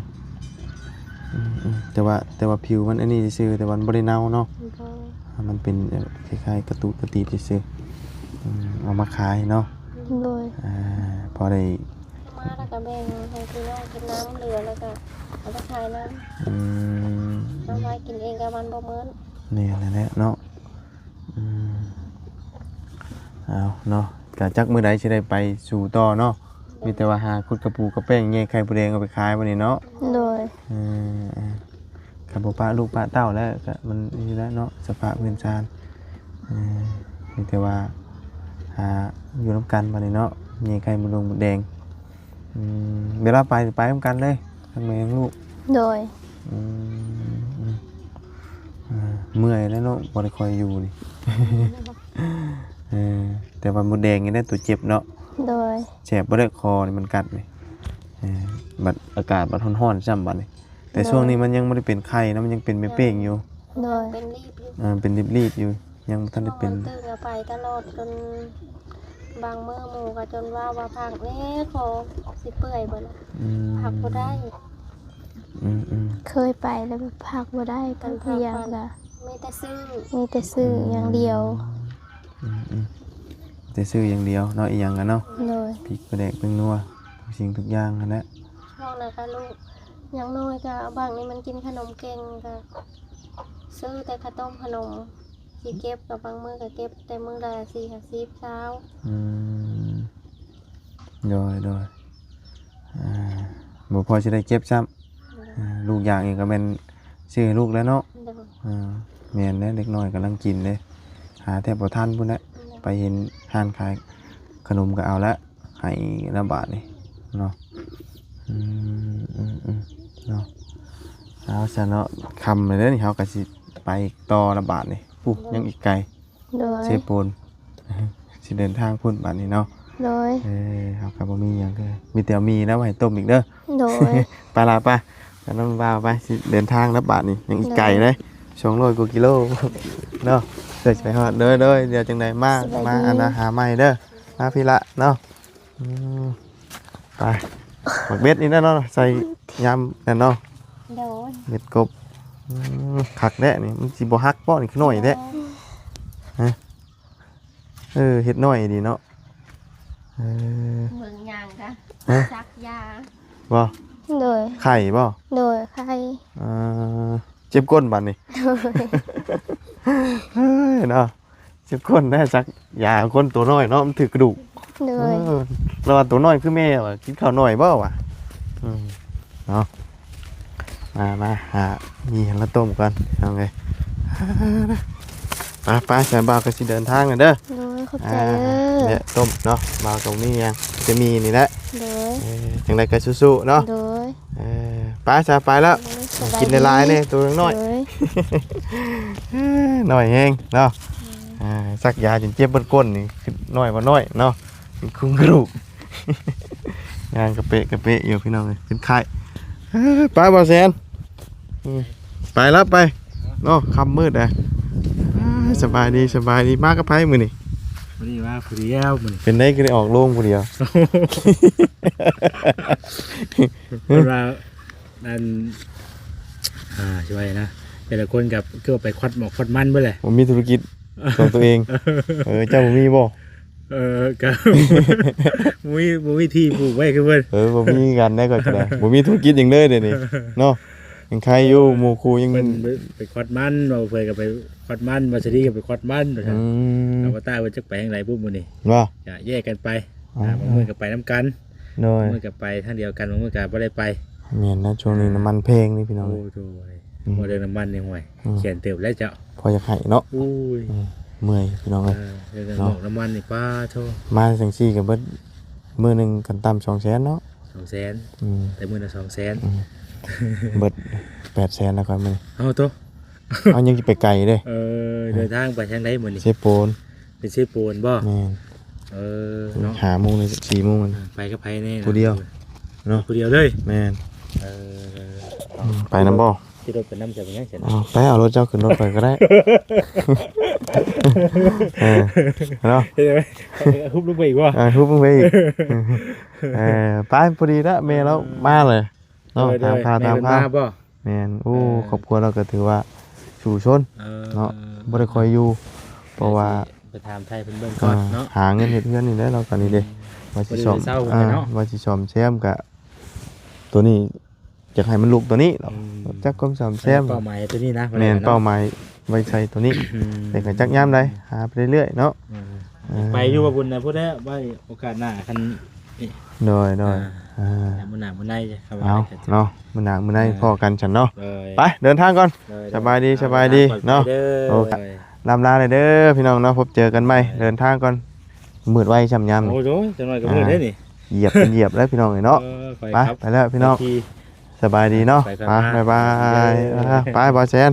ອືມໆ ແຕ່ວ່າ ແຕ່ວ່າຜິວມັນອັນນີ້ຊື່ໆ ແຕ່ວ່າມັນບໍ່ໄດ້ເນົ່າເນາະ ບໍ່ ມັນເປັນ ເອີ ຄ້າຍໆ ກະຕຸກະຕິກຊື່ໆ ອືມ ເອົາມາຂາຍເນາະ ໂດຍ ອ່າ ພໍໄດ້ ມາແລ້ວກໍແບ່ງໃຫ້ພີ່ນ້ອງກິນນຳ ເຫຼືອແລ້ວກໍເອົາໄປຂາຍນຳ ອືມ ເອົາໄວ້ກິນເອງກໍມັນບໍ່ໝົດ ແມ່ນແຫຼະເນາະ ອືມ ເອົາເນາະ ກະຈັກມື້ໃດຊິໄດ້ໄປສູ່ຕໍ່ເນາະ ມີແຕ່ວ່າຫາຂຸດກະປູກະແປ້ງ ແຍ່ໄຂ່ມົດແດງເອົາໄປຂາຍບັດນີ້ເນາະ ໂດຍ ເອີ ຄັນບໍ່ປະລູກປະເຕົ້າແລ້ວກະມັນນີ້ແຫຼະເນາະ ສະພາບເຮືອນຊານ ເອີ ມີແຕ່ວ່າຫາຢູ່ນຳກັນບັດນີ້ເນາະ ແຍ່ໄຂ່ມົດດົງມົດແດງ ອືມ ເວລາໄປ ໄປນຳກັນເລີຍ ທັງແມ່ທັງລູກ ໂດຍ ອືມ ອືມ ເມື່ອຍແລ້ວເນາະ ບໍ່ໄດ້ຄ່ອຍຢູ່ນີ້ ເອີ ແຕ່ວ່າມົດແດງນີ້ແຫຼະຕົວເຈັບເນາະ ໂດຍ ແສບບໍ່ໄດ້ຄໍນີ້ມັນກັດນີ້ ເອີ ບັດອາກາດບັດຮ້ອນໆ ຊ້ຳບັດນີ້ ແຕ່ ໂດຍ ຊ່ວງນີ້ມັນຍັງບໍ່ໄດ້ເປັນໄຂ່ເນາະ ມັນຍັງເປັນແມ່ເປ້ງຢູ່ ໂດຍ ເປັນລີບຢູ່ ເອີ ເປັນລີບໆ ຢູ່ ຍັງບໍ່ທັນໄດ້ເປັນ ເພາະວ່າຕື່ນເອົາໄປຕະຫຼອດ ຈົນບາງມື້ໝູ່ກໍຈົນວ່າ ວ່າພັກແດ່ ຄໍຊິເປື່ອຍເບິດແລ້ວ ອືມ ພັກບໍ່ໄດ້ ອືມໆ ເຄີຍໄປແລ້ວພັກບໍ່ໄດ້ ພັກຢ່າງລະ ມີແຕ່ຊື້ ມີແຕ່ຊື້ ອືມ ຢ່າງດຽວ ອືມໆ ແຕ່ຊື້ຢ່າງດຽວເນາະ ອີ່ຫຍັງກະເນາະ ໂດຍ ພິກປາແດກແປ້ງນົວ ທຸກສິ່ງທຸກຢ່າງຫັ້ນແຫຼະ ຊ່ວງນັ້ນກະລູກ ຢ່າງໜ້ອຍກະບາງນີ້ມັນກິນຂະໜົມເກັ່ງ ກະຊື້ແຕ່ເຂົ້າຕົ້ມຂະໜົມ ຊິເກັບກະບາງມື້ກະເກັບແຕ່ມື້ລະສີ່ຫ້າສິບ ຊາວ ອືມ ໂດຍໆ ອ່າ ບໍ່ພໍຊິໄດ້ເກັບຊ້ຳ ໂດຍ ອ່າ ລູກຢາກອີ່ຫຍັງກະແມ່ນຊື້ໃຫ້ລູກແລ້ວເນາະ ໂດຍ ອ່າ ແມ່ນແຫຼະ ເດັກນ້ອຍກຳລັງກິນເດ້ ຫາແທບບໍ່ທັນພຸ້ນແຫຼະ ໂດຍ ໄປເຫັນຮ້ານຂາຍຂະໜົມກະເອົາລະ ໃຫ້ລະບາດນີ້ເນາະ ອືມ ອືມໆ ເນາະ ເອົາຊະເນາະ ຄ່ຳແລ້ວເດີນີ້ ເຮົາກະຊິໄປຕໍ່ລະບາດນີ້ ປູ້ ໂດຍ ຍັງອີກໄກ ໂດຍ ເຊໂປນ ຊິເດີນທາງພຸ້ນບາດນີ້ເນາະ ໂດຍ ເອີ ເຮົາກະບໍ່ມີຫຍັງ ມີແຕ່ໝີ່ນະ ໄວ້ໃຫ້ຕົ້ມອີກເດີ ໂດຍ ໄປລະ ໄປ ກັບນ້ອງບ່າວໄປ ຊິເດີນທາງລະບາດນີ້ ຍັງອີກໄກເດ້ ໂດຍ ສອງຮ້ອຍກວ່າກິໂລເນາະ ເພື່ອຊິໄປຮອດ ໂດຍໆ ດຽວຈັ່ງໃດມາ ສະບາຍດີ ມາອັນນະ ຫາໃໝ່ເດີ ມາພີ້ລະເນາະ ອືມ ໄປ ໝາກເບັດນີ້ແຫຼະເນາະ ໃສ່ຍາມນັ້ນເນາະ ໂດຍ ເບັດກົບ ອືມ ຄັກແທ້ນີ້ ມັນຊິບໍ່ຫັກບໍ່ນີ້ ຄືໜ້ອຍແທ້ ໂດຍ ຮະ ເອີ ເຮັດໜ້ອຍດີເນາະ ເອີ ເບິ່ງຫຍັງກະ ຮະ ສັກຢາ ບໍ່ ໂດຍ ໄຂ້ບໍ່ ໂດຍ ໄຂ້ ເອີ ເຈັບກົ້ນບາດນີ້ ໂດຍ ເອີ ເນາະ ເຈັບກົ້ນແດ່ ສັກຢາຄົນໂຕນ້ອຍເນາະ ມັນຖືກກະດູກ ໂດຍ ເອີ ລະວ່າໂຕນ້ອຍຄືແມ່ວ່າ ກິນເຂົ້າໜ້ອຍບໍ່ວ່າ ອືມ ເນາະ ມາ ມາ ຫາມີຫຍັງລະຕົ້ມກ່ອນ ເອົາໄງ ໄປ ໄປ ສາຍບ່າວກະຊິເດີນທາງແລ້ວເດີ ໂດຍ ຂອບໃຈເດີ ອ່າ ແລະຕົ້ມເນາະ ບ່າວກະບໍ່ມີຫຍັງ ຈະມີນີ້ແຫຼະ ໂດຍ ເອີ ຈັ່ງໃດກະສູ້ໆ ເນາະ ໂດຍ ເອີ ໄປຊະ ໄປແລ້ວ ໂດຍ ສະບາຍດີ ກິນຫຼາຍໆແດ່ ໂຕນ້ອຍ ໂດຍ ນ້ອຍແຮງເນາະ ອືມ ອ່າ ສັກຢາຈົນເຈັບເບິດກົ້ນນີ້ ຄືນ້ອຍບໍ່ນ້ອຍເນາະ ເປັນຄຸງກະດູກ ຍ່າງກະເປະກະເປະຢູ່ພີ່ນ້ອງເອີຍ ເປັນໄຂ້ ເອີ ໄປບໍ່ແຊນ ອືມ ໄປແລ້ວໄປເນາະ ຄ່ຳມືດແລ້ວ ອ່າ ສະບາຍດີ ສະບາຍດີ ມາກັບໃຜມື້ນີ້? ມື້ນີ້ມາຜູ້ດຽວມື້ນີ້ ເປັນໄດ ຄືໄດ້ອອກໂລງຜູ້ດຽວ? ເພິ່ນວ່າ ອັນ ອ່າ ຊິວ່າຫຍັງນະ ແຕ່ລະຄົນກໍຄືວ່າໄປຄວັດໝອກຄວັດມັນເບິດແຫຼະ ບໍ່ມີທຸລະກິດຂອງຕົວເອງ ເອີ ເຈົ້າບໍ່ມີບໍ່? ເອີ ກໍ ບໍ່ມີ ບໍ່ມີທີ່ປູກໄວ້ຄືເພິ່ນ ເອີ ບໍ່ມີຄືກັນໄດ໋ ຂ້ອຍກໍໄດ້ ບໍ່ມີທຸລະກິດຫຍັງເລີຍດຽວນີ້ເນາະ ຍັງໄຄຢູ່ ເອີ ໝູ່ຄູ່ຍັງ ເພິ່ນໄປຄວັດມັນ ເວົ້າເພິ່ນກໍໄປຄວັດມັນ ວ່າຊິດີກໍໄປຄວັດມັນ ວ່າຊັ້ນ ອືມ ອາວະຕາເພິ່ນຈັກໄປທາງໃດບຸມື້ນີ້ ວ່າ ຈະແຍກກັນໄປ ອ່າ ອ່າ ບາງມື້ກໍໄປນຳກັນ ໂດຍ ບາງມື້ກໍໄປທາງດຽວກັນ ບາງມື້ກໍບໍ່ໄດ້ໄປ ແມ່ນນະ ຊ່ວງນີ້ ອ່າ ນ້ຳມັນແພງເດ້ພີ່ນ້ອງ ໂອ້ ໂດຍ ອືມ ບໍ່ເລື່ອງນ້ຳມັນນີ້ ຫ້ວຍ ອືມ ແຂນເຕີບແລ້ວເຈົ້າ ພໍຢາກໃຫ້ເນາະ ໂອ້ຍ ອືມ ເມື່ອຍພີ່ນ້ອງເອີຍ ເອີ ເລື່ອງ ເນາະ ນ້ຳມັນນີ້ ປ້າໂທ້ ມາຈັ່ງຊີ້ກໍເບິດ ມື້ໜຶ່ງຂັ້ນຕ່ຳສອງແສນເນາະ ສອງແສນ ອືມ ແຕ່ມື້ລະສອງແສນ ອືມ ເບິດແປດແສນແລ້ວຂ້ອຍມື້ນີ້ ເອົາໂຕ ເອົາ ຍັງຊິໄປໄກເດ້ ເອີ ເອີ ເດີນທາງໄປທາງໃດມື້ນີ້? ເຊໂປນ ເປັນເຊໂປນບໍ່? ແມ່ນ ເອີ ເນາະ ຫ້າໂມງ ສີ່ໂມງ ອ່າ ໄປກັບໃຜແນ່? ຜູ້ດຽວເນາະ ຜູ້ດຽວເລີຍ ແມ່ນ ເອີ ອືມ ໄປນຳບໍ່? ຂີ່ລົດໄປນຳ ຈະເປັນຫຍັງຊັ້ນ? ເອົາ ໄປເອົາລົດເຈົ້າຂຶ້ນລົດຂ້ອຍກໍໄດ້ ເອີ ເນາະ ເຮັດໄດ້ໄໝ? ເອີ ຮຸບລົງໄປອີກບໍ່? ເອີ ຮຸບລົງໄປອີກ ເອີ ໄປ ພໍດີລະ ແມ່ລາວມາເລີຍ ເນາະ ໂດຍ ຕາມຂ່າວ ຕາມຂ່າວ ແມ່ເພິ່ນມາບໍ່? ແມ່ນ ໂອ້ ເອີ ຄອບຄົວລາວກໍຖືວ່າສູ້ຊົນ ເອີ ເນາະ ບໍ່ໄດ້ຄ່ອຍຢູ່ ເພາະວ່າ ໄປຖາມໄຖ່ເພິ່ນເບິ່ງກ່ອນເນາະ ເອີ ຫາເງິນເຮັດເຮືອນນີ້ແຫຼະ ລາວກໍນີ້ເດ້ ອືມ ວ່າຊິສ້ອມ ບໍ່ໄດ້ເຊົາເພິ່ນເນາະ ເອີ ວ່າຊິສ້ອມແຊມກະ ໂຕນີ້ຢາກໃຫ້ມັນລຸກໂຕນີ້ເນາະ ອືມ ຈັກຄວາມສ້ອມແຊມ ເປົ້າໝາຍໂຕນີ້ນະ ແມ່ນ ເປົ້າໝາຍໄວ້ໃສ່ໂຕນີ້ ອືມ ແຕ່ກໍຈັກຍາມໃດ ຫາໄປເລື້ອຍໆເນາະ ອືມ ເອີ ໄປຢູ່ວ່າບຸນນະ ພຸ້ນແຫຼະ ໄວ້ໂອກາດໜ້າຄັນ ໂດຍ ໂດຍ ອ່າ ອ່າ ມື້ໜ້າມື້ໃນ ເອົາເນາະ ມື້ໜ້າມື້ໃນ ອ່າ ພໍ້ກັນຊັ້ນເນາະ ໂດຍ ໄປເດີນທາງກ່ອນ ໂດຍ ສະບາຍດີ ອ່າ ສະບາຍດີເນາະ ເດີນທາງປອດໄພເດີ ໂອ້ ໂດຍ ລ່ຳລາເດີພີ່ນ້ອງເນາະ ພົບເຈີກັນໃໝ່ ໂດຍ ເດີນທາງກ່ອນ ມືດໄວຊ່ຳຍາມນີ້ ໂອ້ໂຫ ຈັກໜ້ອຍກໍມືດເດ້ນີ້ ອ່າ ຢຽບເປັນຢຽບແລ້ວພີ່ນ້ອງເອີຍເນາະ ເອີ ໄປ ໄປແລ້ວພີ່ນ້ອງ ສະບາຍດີເນາະ ໄປ ບາຍບາຍ ອ່າ ໄປ ບ່າວແຊນ